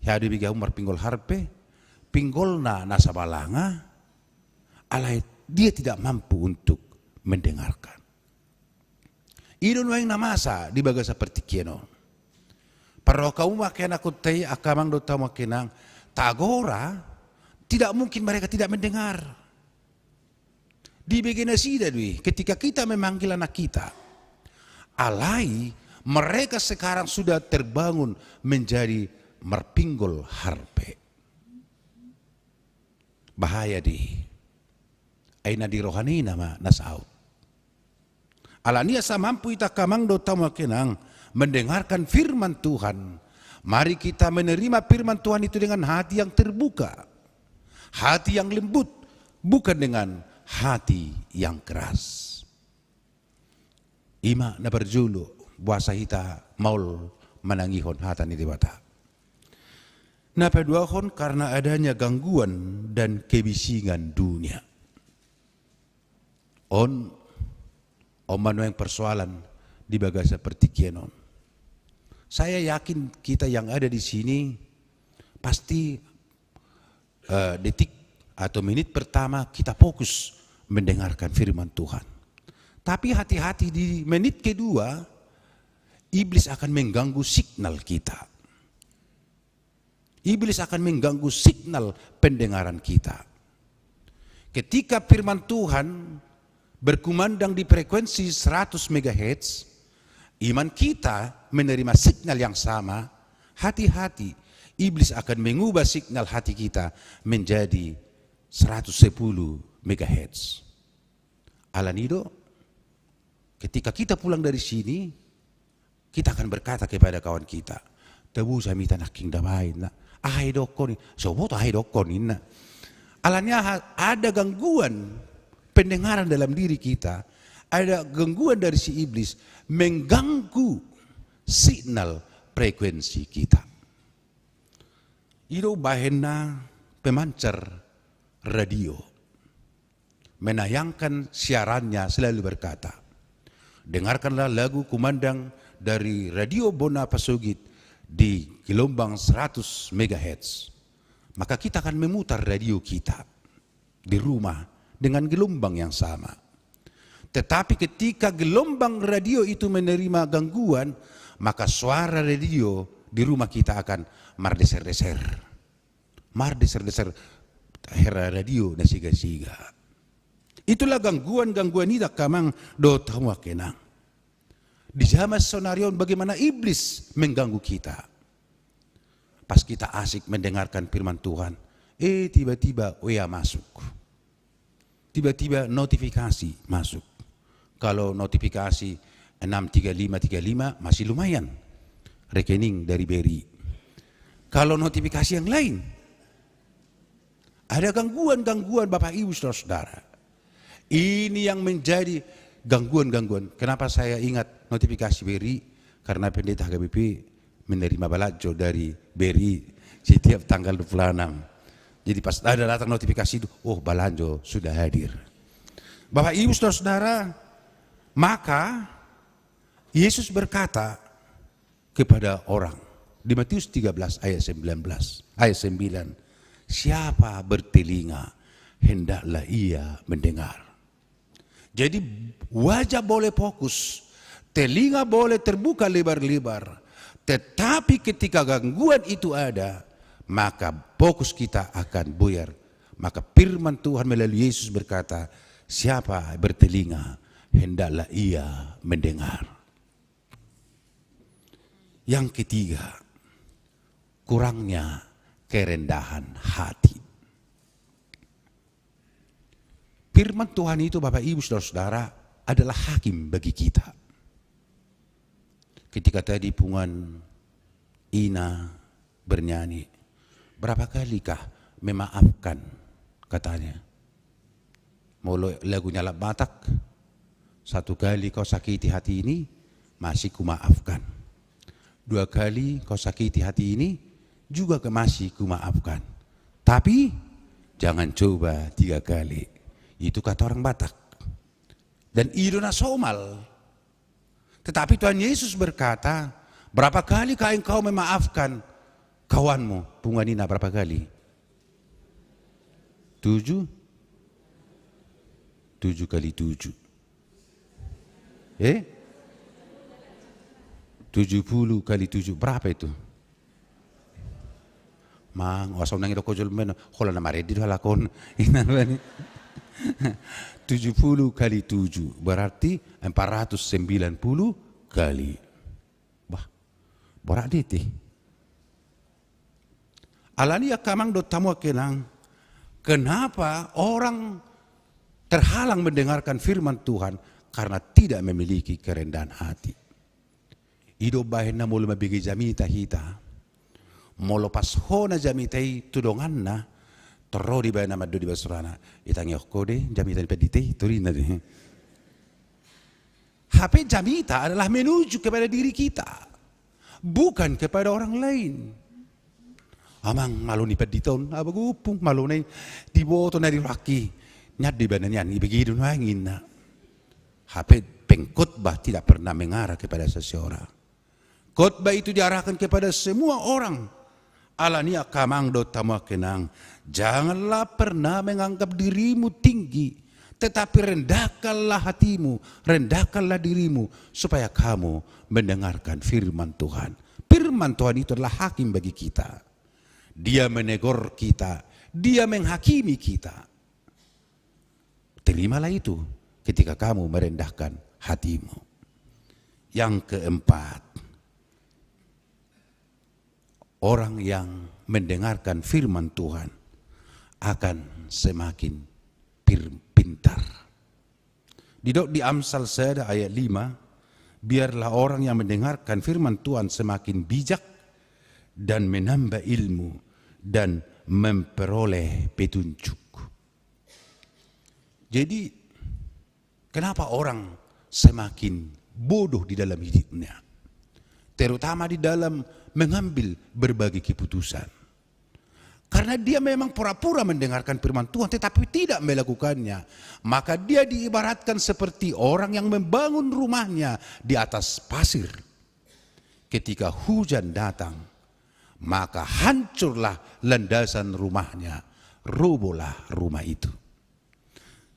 Ia do dibege hamu marpinggol harpe? Pinggolna na sabalanga, alai dia tidak mampu untuk mendengarkan. I do nuaeng na masa di bagasan partingkian on. Parrohahon hamu ma angka anakhonta i, angka amang dohot hamu angka inang, tagora, tidak mungkin mereka tidak mendengar. Dibege nasida do i ketika kita memanggil anak kita. Alai mereka sekarang sudah terbangun menjadi marpinggol harpe. Bahaya do i. Ai na di rohana i nama na saut. Alani i asa mampu hita angka amang dohot hamu angka inang mendengarkan firman Tuhan, mari kita menerima firman Tuhan itu dengan hati yang terbuka, hati yang lembut, bukan dengan hati yang keras. I ma na parjolo, boasa hita maol manangihon hata ni Debata. Na paduahon, karena adanya gangguan dan kebisingan dunia. On, on ma nuaeng persoalan di bagasan partingkian on. Saya yakin kita yang ada di sini pasti, eh, detik atau menit pertama kita fokus mendengarkan firman Tuhan. Tapi hati-hati, di menit kedua, iblis akan mengganggu signal kita. Iblis akan mengganggu signal pendengaran kita. Ketika firman Tuhan berkumandang di frekuensi seratus megahertz, iman kita menerima signal yang sama, hati-hati, iblis akan mengubah signal hati kita menjadi seratus sepuluh megahertz. Alani do, ketika kita pulang dari sini, kita akan berkata kepada kawan kita, "Taboto hami, nangkin da baen na. Aha didokkon i?" "So boto aha didokkon," ninna. Alani aha? Ada gangguan pendengaran dalam diri kita, ada gangguan dari si iblis mengganggu signal frekuensi kita. I do umbahen na pemancar radio menayangkan siarannya selalu berkata, "Dengarkanlah lagu kumandang dari Radio Bona Pasogit di gelombang seratus megahertz." Maka kita akan memutar radio kita di rumah dengan gelombang yang sama. Tetapi ketika gelombang radio itu menerima gangguan, maka suara radio di rumah kita akan mardeser-deser. Mardeser-deser hera radio na siga-siga. Itulah gangguan-gangguan i, angka amang dohot hamu angka inang. Di zaman sonari on, bagaimana iblis mengganggu kita. Pas kita asik mendengarkan firman Tuhan, eh, tiba-tiba W A masuk. Tiba-tiba notifikasi masuk. Kalau notifikasi enam tiga lima tiga lima, masih lumayan. Rekening dari B R I. Kalau notifikasi yang lain, ada gangguan-gangguan, Bapak Ibu Saudara-saudara. Ini yang menjadi gangguan-gangguan. Kenapa saya ingat notifikasi B R I? Karena pendeta H K B P menerima balanjo dari B R I setiap tanggal dua puluh enam. Jadi pas ada datang notifikasi itu, "Oh, balanjo sudah hadir." Bapak Ibu Saudara-saudara, maka Yesus berkata kepada orang di Matius tiga belas ayat sembilan belas, ayat sembilan, "Siapa bertelinga, hendaklah ia mendengar." Jadi, wajah boleh fokus, telinga boleh terbuka lebar-lebar, tetapi ketika gangguan itu ada, maka fokus kita akan buyar. Maka firman Tuhan melalui Yesus berkata, "Siapa bertelinga, hendaklah ia mendengar." Yang ketiga, kurangnya kerendahan hati. Firman Tuhan itu, Bapak Ibu Saudara-saudara, adalah hakim bagi kita. Ketika tadi punguan Ina bernyanyi, "Berapa kalikah memaafkan?" katanya. Molo lagunya halak Batak, "Satu kali kau sakiti hati ini, masih kumaafkan. Dua kali kau sakiti hati ini, juga ke-, masih kumaafkan. Tapi jangan coba tiga kali." Itu kata orang Batak. Dan i do na somal. Tetapi Tuhan Yesus berkata, "Berapa kali kau, engkau memaafkan kawanmu?" Punguan Ina, berapa kali? Tujuh? Tujuh kali tujuh. Eh? Tujuh puluh kali tujuh, berapa itu? Mang, asa unang idok ho jolma, holan na marende do halak on. Ina bani. Tujuh puluh kali tujuh, berarti empat ratus sembilan puluh kali. Bah, borat do i. Alani i angka amang dohot hamu angka inang, kenapa orang terhalang mendengarkan firman Tuhan? Karena tidak memiliki kerendahan hati. I do umbahen na molo mambege jamita hita, molo pas hona jamita i tu donganna, torro do ibana mandok di bagasan rohana, "Itangihon ho de jamita ni pandita i," torina de. Hape jamita adalah menuju kepada diri kita, bukan kepada orang lain. Amang, malo ni pandita on, aba gopung, malo na i, diboto na di rohangki, nian do ibana nian, ibege do nuaeng inna. Hape pengkhotbah tidak pernah mengarah kepada seseorang. Khotbah itu diarahkan kepada semua orang. Alani i angka amang dohot hamu angka inang, janganlah pernah menganggap dirimu tinggi, tetapi rendahkanlah hatimu, rendahkanlah dirimu, supaya kamu mendengarkan firman Tuhan. Firman Tuhan itu adalah hakim bagi kita. Dia menegur kita, dia menghakimi kita. Terimalah itu ketika kamu merendahkan hatimu. Yang keempat, orang yang mendengarkan firman Tuhan akan semakin pir-, pintar. Didok di Amsal sada ayat lima, biarlah orang yang mendengarkan firman Tuhan semakin bijak dan menambah ilmu dan memperoleh petunjuk. Jadi, kenapa orang semakin bodoh di dalam hidupnya? Terutama di dalam mengambil berbagai keputusan. Karena dia memang pura-pura mendengarkan firman Tuhan, tetapi tidak melakukannya. Maka dia diibaratkan seperti orang yang membangun rumahnya di atas pasir. Ketika hujan datang, maka hancurlah landasan rumahnya, robohlah rumah itu.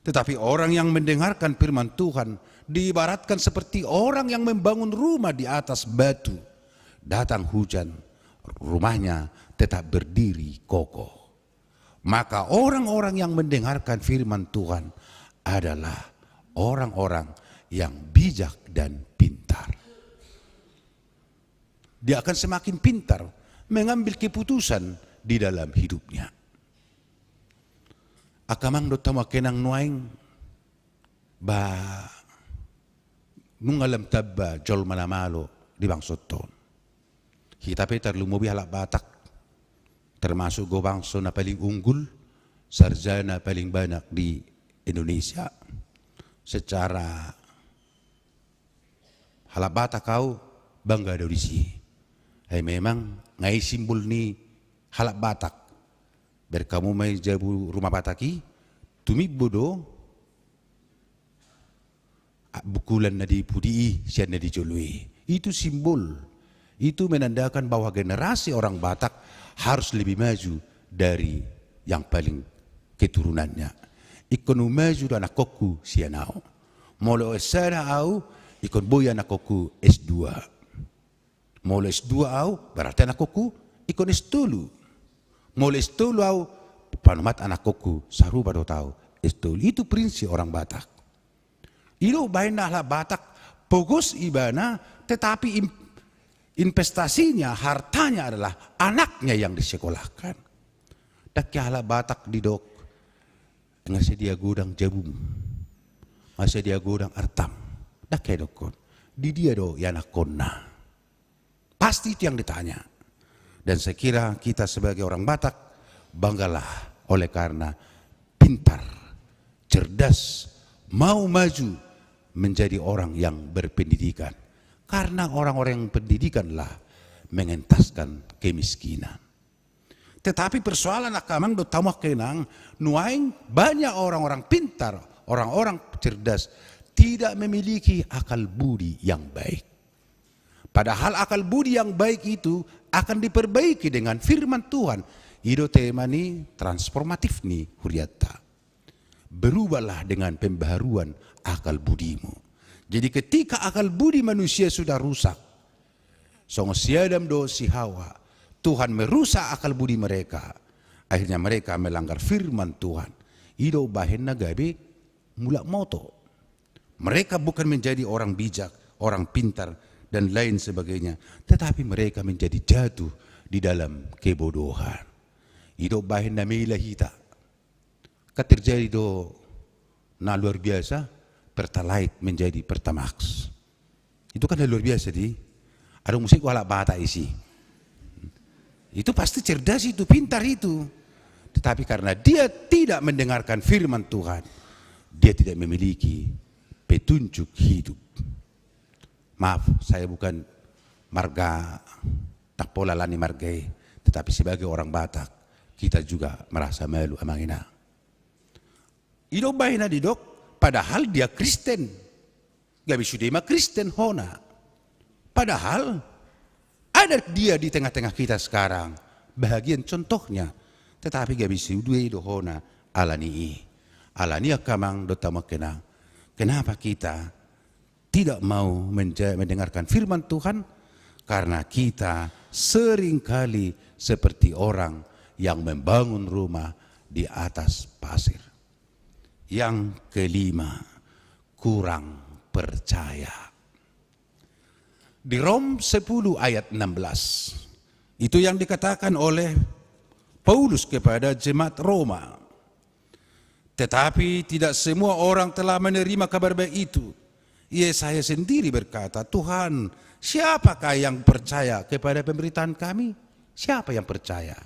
Tetapi orang yang mendengarkan firman Tuhan diibaratkan seperti orang yang membangun rumah di atas batu. Datang hujan, rumahnya tetap berdiri kokoh. Maka orang-orang yang mendengarkan firman Tuhan adalah orang-orang yang bijak dan pintar. Dia akan semakin pintar mengambil keputusan di dalam hidupnya. Angka amang dohot hamu angka inang, nuaeng, ba, nunga lam tamba jolma na malo di bangsonta on. Hita pe tarlumobi halak Batak, termasuk do bangso na paling unggul, sarjana paling banyak di Indonesia. Secara halak Batak ahu bangga do disi. Ai memang nga i simbol ni halak Batak. Berkamu mai jabu Rumah Batak i, tumimbo do, a, bukulan na di pudi i sian na di jolo i. Itu simbol. Itu menandakan bahwa generasi orang Batak harus lebih maju dari yang paling keturunannya. Ingkon maju do anakkonku sian ahu. Molo S sada ahu, ingkon boi anakkonku S dua. Molo S dua ahu, berarti anakkonku ingkon S tolu. Molo S tolu ahu, panumat anakkonku sarupa dohot ahu S tolu. Itu prinsip orang Batak. I do umbahen na halak Batak pogos ibana, tetapi im-, investasinya, hartanya adalah anaknya yang disekolahkan. Ndang hea halak Batak didok, nga sadia godang jabum, nga sadia godang artam. Ndang hea didokhon. Di dia do ianakhonna? Pasti itu yang ditanya. Dan saya kira kita sebagai orang Batak, banggalah oleh karena pintar, cerdas, mau maju menjadi orang yang berpendidikan. Karena orang-orang yang pendidikanlah mengentaskan kemiskinan. Tetapi persoalan angka amang dohot hamu angka inang, nuaeng banyak orang-orang pintar, orang-orang cerdas, tidak memiliki akal budi yang baik. Padahal akal budi yang baik itu akan diperbaiki dengan firman Tuhan. I do tema ni transformatif ni hurianta. Berubahlah dengan pembaharuan akal budimu. Jadi ketika akal budi manusia sudah rusak, songon si Adam dohot si Hawa, Tuhan merusak akal budi mereka. Akhirnya mereka melanggar firman Tuhan. I do umbahen na gabe mulak moto. Mereka bukan menjadi orang bijak, orang pintar, dan lain sebagainya, tetapi mereka menjadi jatuh di dalam kebodohan. I do umbahen na maila hita. Kan terjadi do na luar biasa, Pertalite menjadi Pertamax. Itu kan na luar biasa, di. Adong muse halak Batak isi. Itu pasti cerdas itu, pintar itu. Tetapi karena dia tidak mendengarkan firman Tuhan, dia tidak memiliki petunjuk hidup. Maaf, saya bukan marga, ndang pola alani marga i. Tapi sebagai orang Batak, kita juga merasa malu, Amang Inang. I do umbahen na didok, padahal dia Kristen. Gabe sude ma Kristen hona. Padahal ada dia di tengah-tengah kita sekarang. Bahagian contohnya. Tetapi gabe sude do hona ala ni i. Ala ni i, angka amang dohot hamu angka inang, kenapa kita tidak mau menja-, mendengarkan firman Tuhan? Karena kita seringkali seperti orang yang membangun rumah di atas pasir. Yang kelima, kurang percaya. Di Rom sepuluh ayat enam belas, itu yang dikatakan oleh Paulus kepada jemaat Roma. Tetapi tidak semua orang telah menerima kabar baik itu. Yesaya sendiri berkata, "Tuhan, siapakah yang percaya kepada pemberitaan kami? Siapa yang percaya?"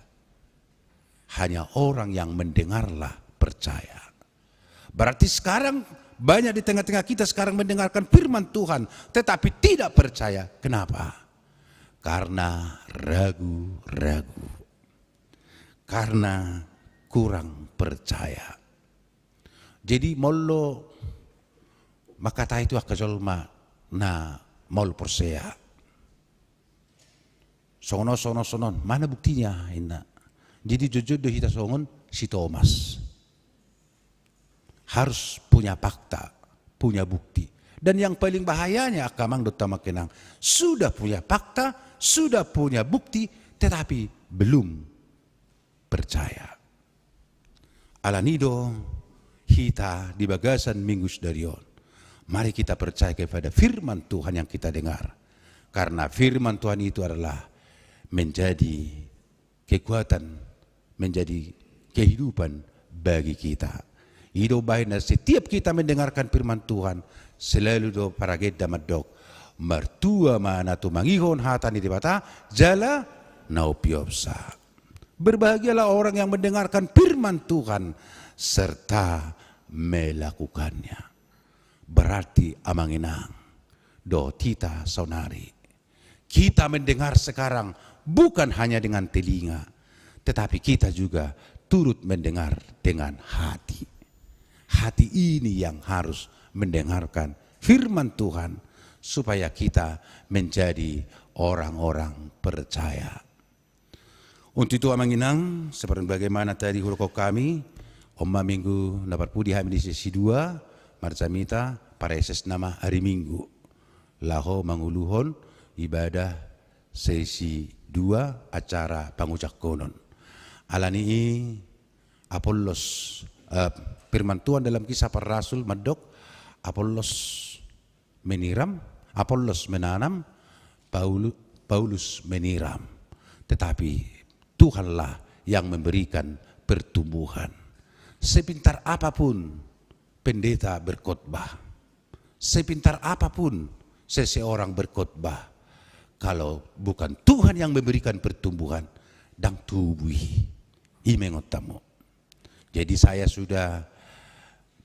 Hanya orang yang mendengarlah percaya. Berarti sekarang banyak di tengah-tengah kita sekarang mendengarkan firman Tuhan, tetapi tidak percaya. Kenapa? Karena ragu-ragu. Karena kurang percaya. Jadi molo mangkatai tu angka jolma na maol porsea, songon on, songon on, songon on, mana buktinya, inna. Jadi jotjot do hita songon si Tomas. Harus punya fakta, punya bukti. Dan yang paling bahayanya, angka amang dohot hamu angka inang, sudah punya fakta, sudah punya bukti, tetapi belum percaya. Ala ni i do hita di bagasan Minggu sadari on, mari kita percaya kepada firman Tuhan yang kita dengar. Karena firman Tuhan itu adalah menjadi kekuatan, menjadi kehidupan bagi kita. I do umbahen na setiap kita mendengarkan firman Tuhan, selalu do paragenda mandok, martua ma na tumangihon hata ni Debata jala na umpiopsa. Berbahagialah orang yang mendengarkan firman Tuhan serta melakukannya. Berarti, amang inang dohot hita saonari, kita mendengar sekarang bukan hanya dengan telinga, tetapi kita juga turut mendengar dengan hati. Hati ini yang harus mendengarkan firman Tuhan, supaya kita menjadi orang-orang percaya. Untuk itu, amang inang, seperti bagaimana tadi hudokhon hami, on ma minggu na parpudi hami di sesi dua, marjamita, pareses nama ari Minggu, laho manguluhon ibadah sesi dua acara pangujangkonon. Ala ni i, Apollos, eh, firman Tuhan dalam Kisah Para Rasul mandok, Apollos meniram, Apollos menanam, Paulu-, Paulus menyiram. Tetapi Tuhanlah yang memberikan pertumbuhan. Sepintar apapun pendeta berkhotbah, sepintar apapun seseorang berkhotbah, kalau bukan Tuhan yang memberikan pertumbuhan, ndang tubu i. I ma ingotanmu. Jadi saya sudah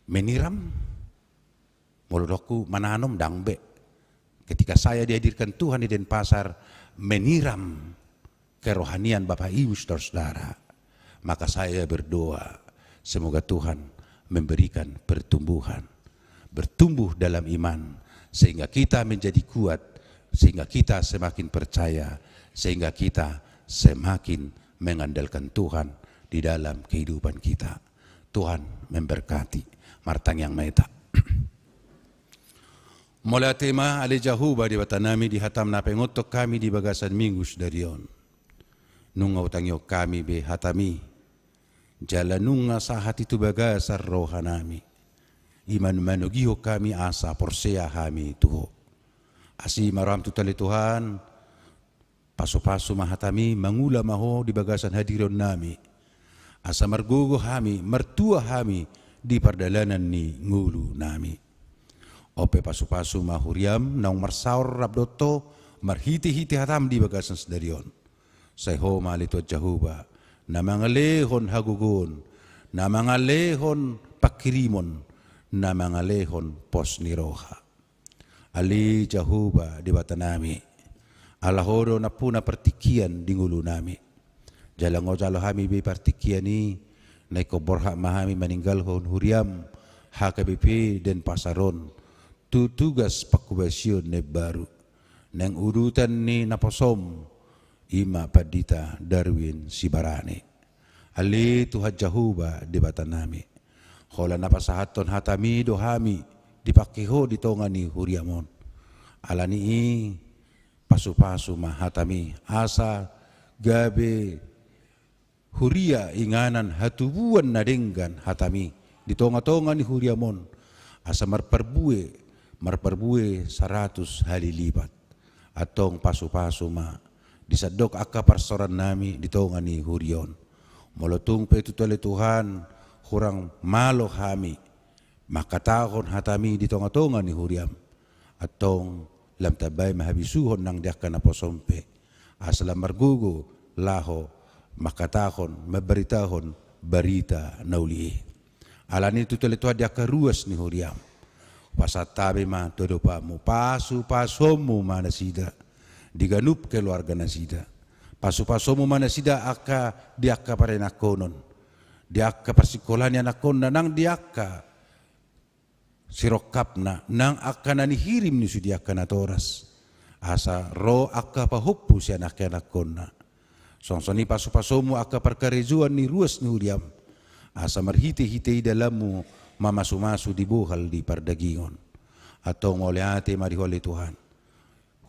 menyiram, molo dohononku mananom, ndang be. Ketika saya dihadirkan Tuhan di Denpasar menyiram kerohanian Bapak Ibu saudara-saudara, maka saya berdoa, semoga Tuhan memberikan pertumbuhan, bertumbuh dalam iman, sehingga kita menjadi kuat, sehingga kita semakin percaya, sehingga kita semakin mengandalkan Tuhan di dalam kehidupan kita. Tuhan memberkati. Martangiang ma hita. Mauliate ma, ale Jahowa Debatanami, di hataM na paingothon hami di bagasan Minggu sadari on. Nunga hutangihon hami be hataMi, jala nunga sahat i tu bagasan rohanami, i ma na manogihon hami asa porsea hami tu Ho. Asi ma rohaM tu hita ale Tuhan, pasupasu ma hataMi, mangula ma Ho di bagasan hadirionnami, asa margogo hami, martua hami di pardalanan ni ngolunami. On pe pasupasu ma huriaM, naung marsaor rap dohot Ho marhitehite hataM di bagasan sadari on. Sai Ho ma ale Tuhan Jahowa, na mangalehon hagogoon, na mangalehon panghirimon, na mangalehon pos ni roha. Ale Jahowa Debatanami, ala Ho do nampuna partingkian di ngolunami. Jala nunga jalo hami be partingkian i, na ingkon borhat ma hami maninggalhon huriaM, H K B P Denpasar on, tu tugas panghobasion na imbaru. Naeng udutan ni naposoM, i ma Pandita Darwin Sibarani. Ale Tuhan Jahowa Debatanami, holan na pasahathon hataMi do hami dipangke Ho di tonga ni huriaM on. Ala ni i, pasupasu ma hataMi, asa gabe huria inganan hatubuan na denggan hataMi di tonga-tonga ni huriaM on, asa marparbue, marparbue saratus hali lipat. Antong pasupasu ma di sandok angka parsaorannami di tonga ni huria on. Molo tung pe tutu ale Tuhan, hurang malo hami mangkatahon hataMi di tonga-tonga ni huriaM, antong lam tambai ma habisuhon nang di angka naposoM pe, asa lam margogo laho mangkatahon, mambaritahon barita na uli i. Ala ni i tutu ale Tuhan, di angka ruas ni huriaM, hupasahat hami ma tu adopanMu, pasupasuonMu ma nasida di ganup keluarga nasida. PasupasuonMu ma nasida angka, di angka paranakhonon, di angka parsingkolaan ni anakhonna, nang di angka sirongkapna, nang angka na nihirim ni sude angka natoras, asa ro angka pahompu sian angka anakhonna. Songon i pasupasuonMu angka parkarejoan ni ruas ni huriaM, asa marhite-hite i dalanMu mamasumasu di bohal di pardagingon. Antong mauliate ma di Ho ale Tuhan.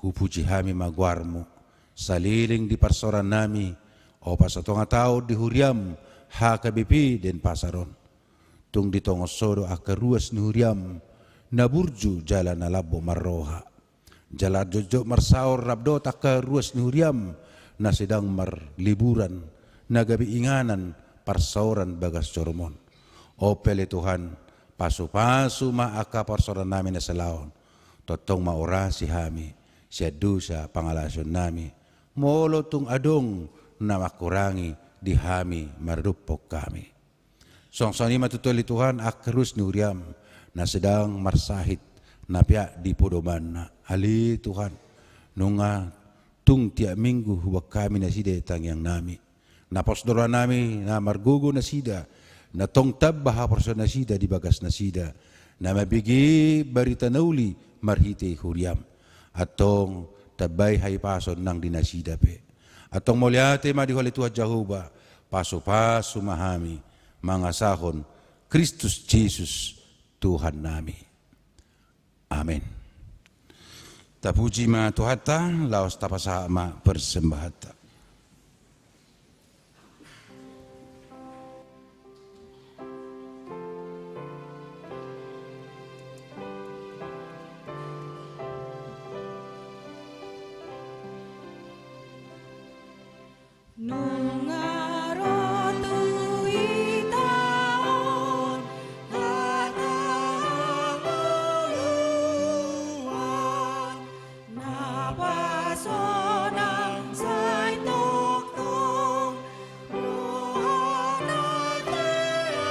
Hupuji hami ma goarMu, saleleng di parsaorannami, opat satonga taon di huriaM H K B P Denpasar on. Tung ditongon Ho do angka ruas ni huriaM na burju jala na lambok marroha. Jala jotjot marsaor rap dohot angka ruas ni huriaM na sedang marliburan, na gabe inganan parsaoran bagas joroM on. On pe ale Tuhan, pasupasu ma angka parsaorannami na salaon. Tongtong ma orasi hami sian dosa pangalaosionnami, molo tung adong na mangkurangi di hami maradophon hami. Songon i ma tutu ale Tuhan, angka ruas ni huriaM na sedang marsahit, na peak di podomanna. Ale Tuhan, nunga tung tiap minggu huboan hami nasida tangiangnami. Na pos do rohanami na margogo nasida, na tong tamba haporseaon nasida di bagas nasida, na mambege barita na uli marhite huriaM. Antong tambai hahipason nang di nasida pe. Antong mauliate ma di Ho ale Tuhan Jahowa, pasupasu ma hami mangasahon Kristus Jesus Tuhannami. Amen. Tapuji ma Tuhanta, laos tapasahat ma persembahanta. Nunga ro tu hita on hata hangoluan, na pasonang sai tongtong roha na tean.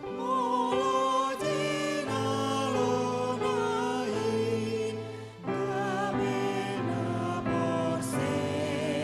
Molo jinalona i gabe na porsea,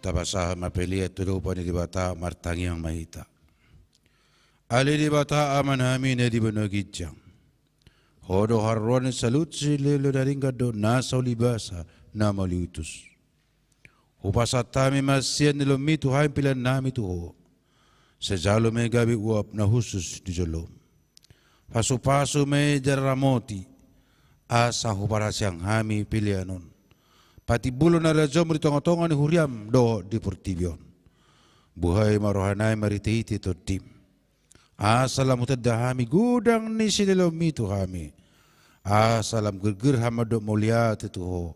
Tapasahat ma pelean tu adopan ni Debata, martangiang ma hita. Ale Debata Amanami na di banua ginjang, Ho do haroroan ni saluhut silehonlehon na denggan dohot nasa ulibasa na mauliutus. Hupasahat hami ma sian ni loanMi tu hami peleannami tu Ho. Sai jalo ma i gabe uap na hushus di joloM. Pasupasu ma i jala ramoti, asa huparhaseang hami pelean on patimbulhon harajaonMu di tongatonga ni huriaM dohot di portibi on. Buhai ma rohanami marhitehite TondiM, asa lam hutanda hami godang ni silehonlehonMi tu hami, asa lam gerger hami mandok mauliate tu Ho,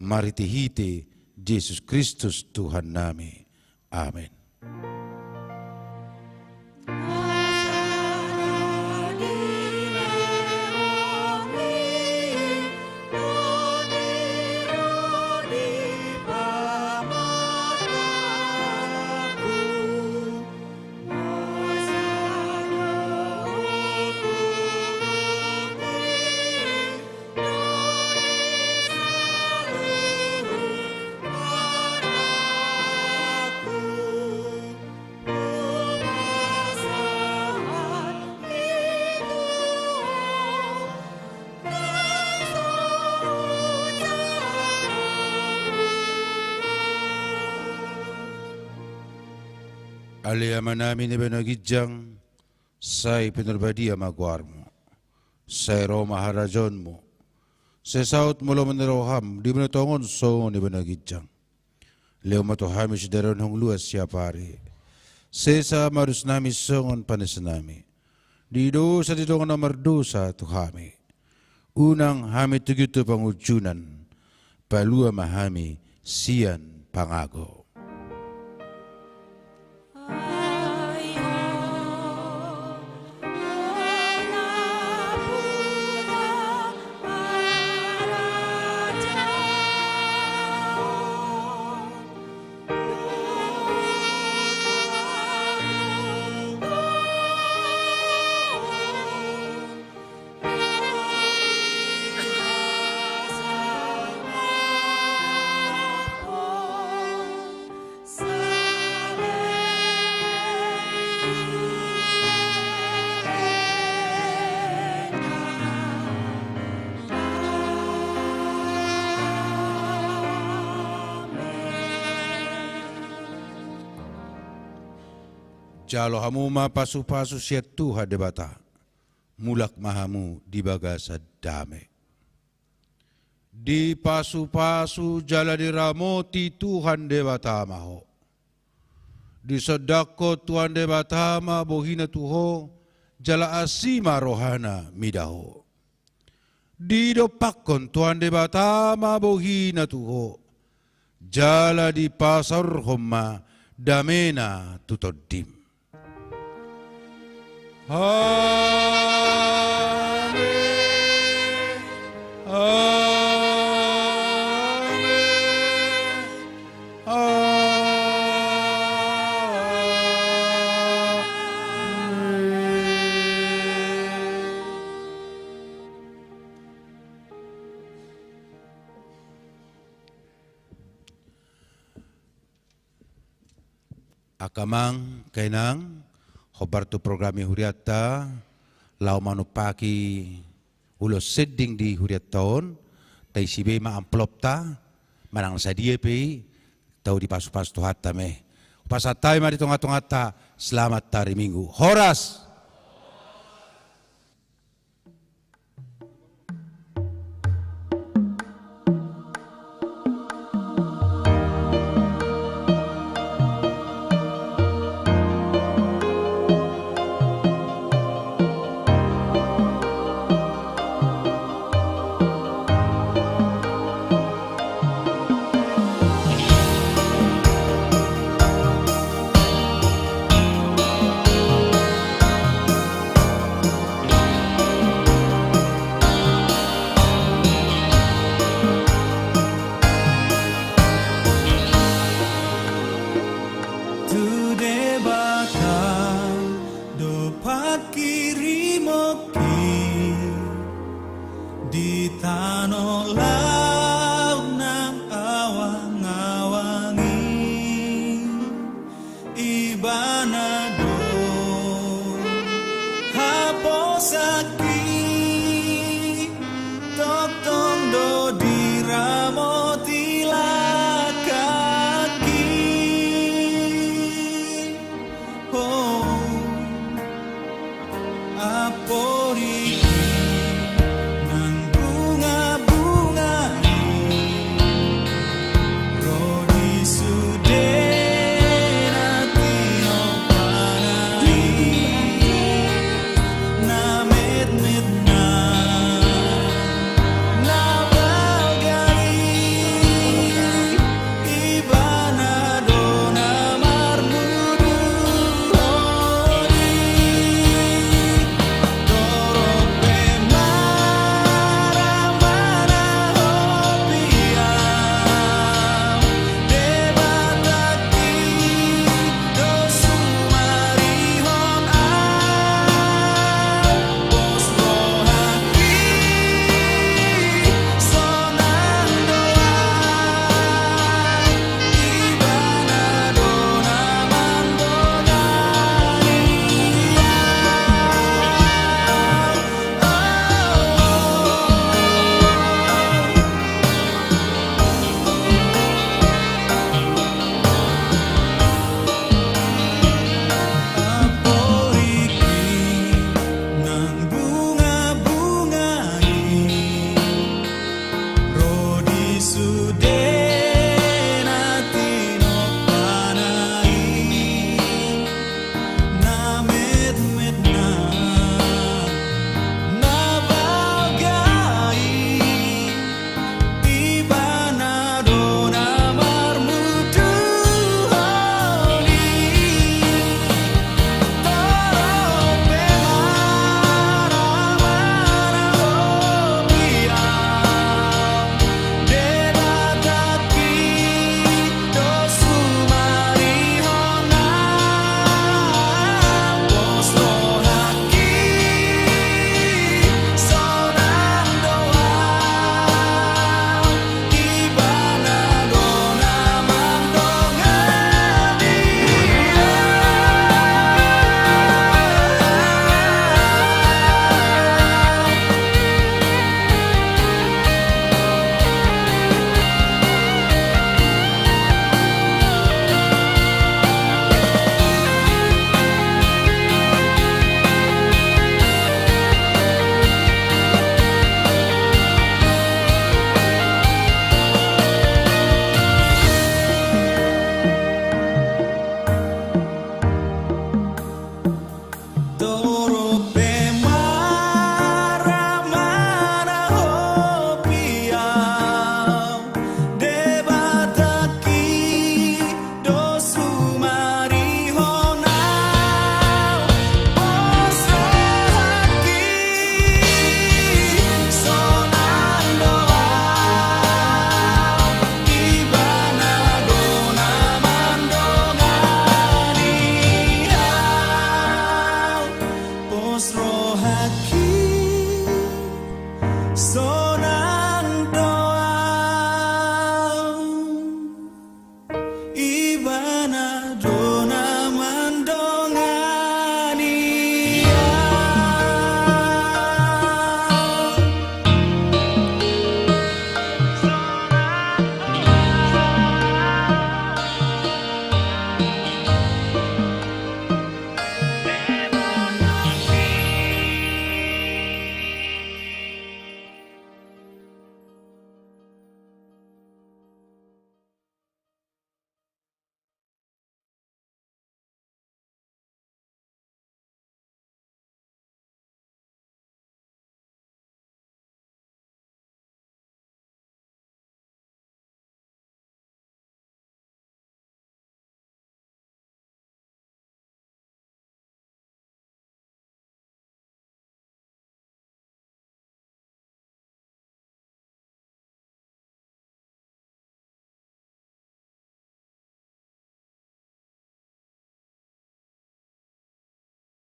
marhitehite Jesus Kristus Tuhannami. Amen. Ale Amanami na di banua ginjang, sai pinarbadia ma goarMu. Sai ro ma harajaonMu. Sai saut ma lomo ni rohaM di banua tonga on songon na di banua ginjang. Lehon ma tu hami sadari on hangoluan siapari. Sesa ma dosannami songon panesanami di dosa ni dongan na mardosa tu hami. Unang hami togihon tu pangunjunan, palua ma hami sian pangago. Jalo hamu ma pasupasu sian Tuhan Debata. Mulak ma hamu di bagasan dame. Dipasupasu jala diramoti Tuhan Debata ma ho. Disondangkon Tuhan Debata ma bohiNa tu ho, jala asi ma rohaNa mida ho. Didompakkon Tuhan Debata ma bohiNa tu ho, jala dipasaorhon ma dameNa tu tondim. Amen. Amen. Amen. Angka amang, angka inang, hombar tu program ni hurianta, laho manumpahi ulos sending di hurianta on, taisi be ma amplopta, manang sadia pe i, tau dipasupasu Tuhanta ma i. Hupasahat hami ma di tongatonganta, selamat hari Minggu. Horas! Tu Debata do pangkirimon i di tano la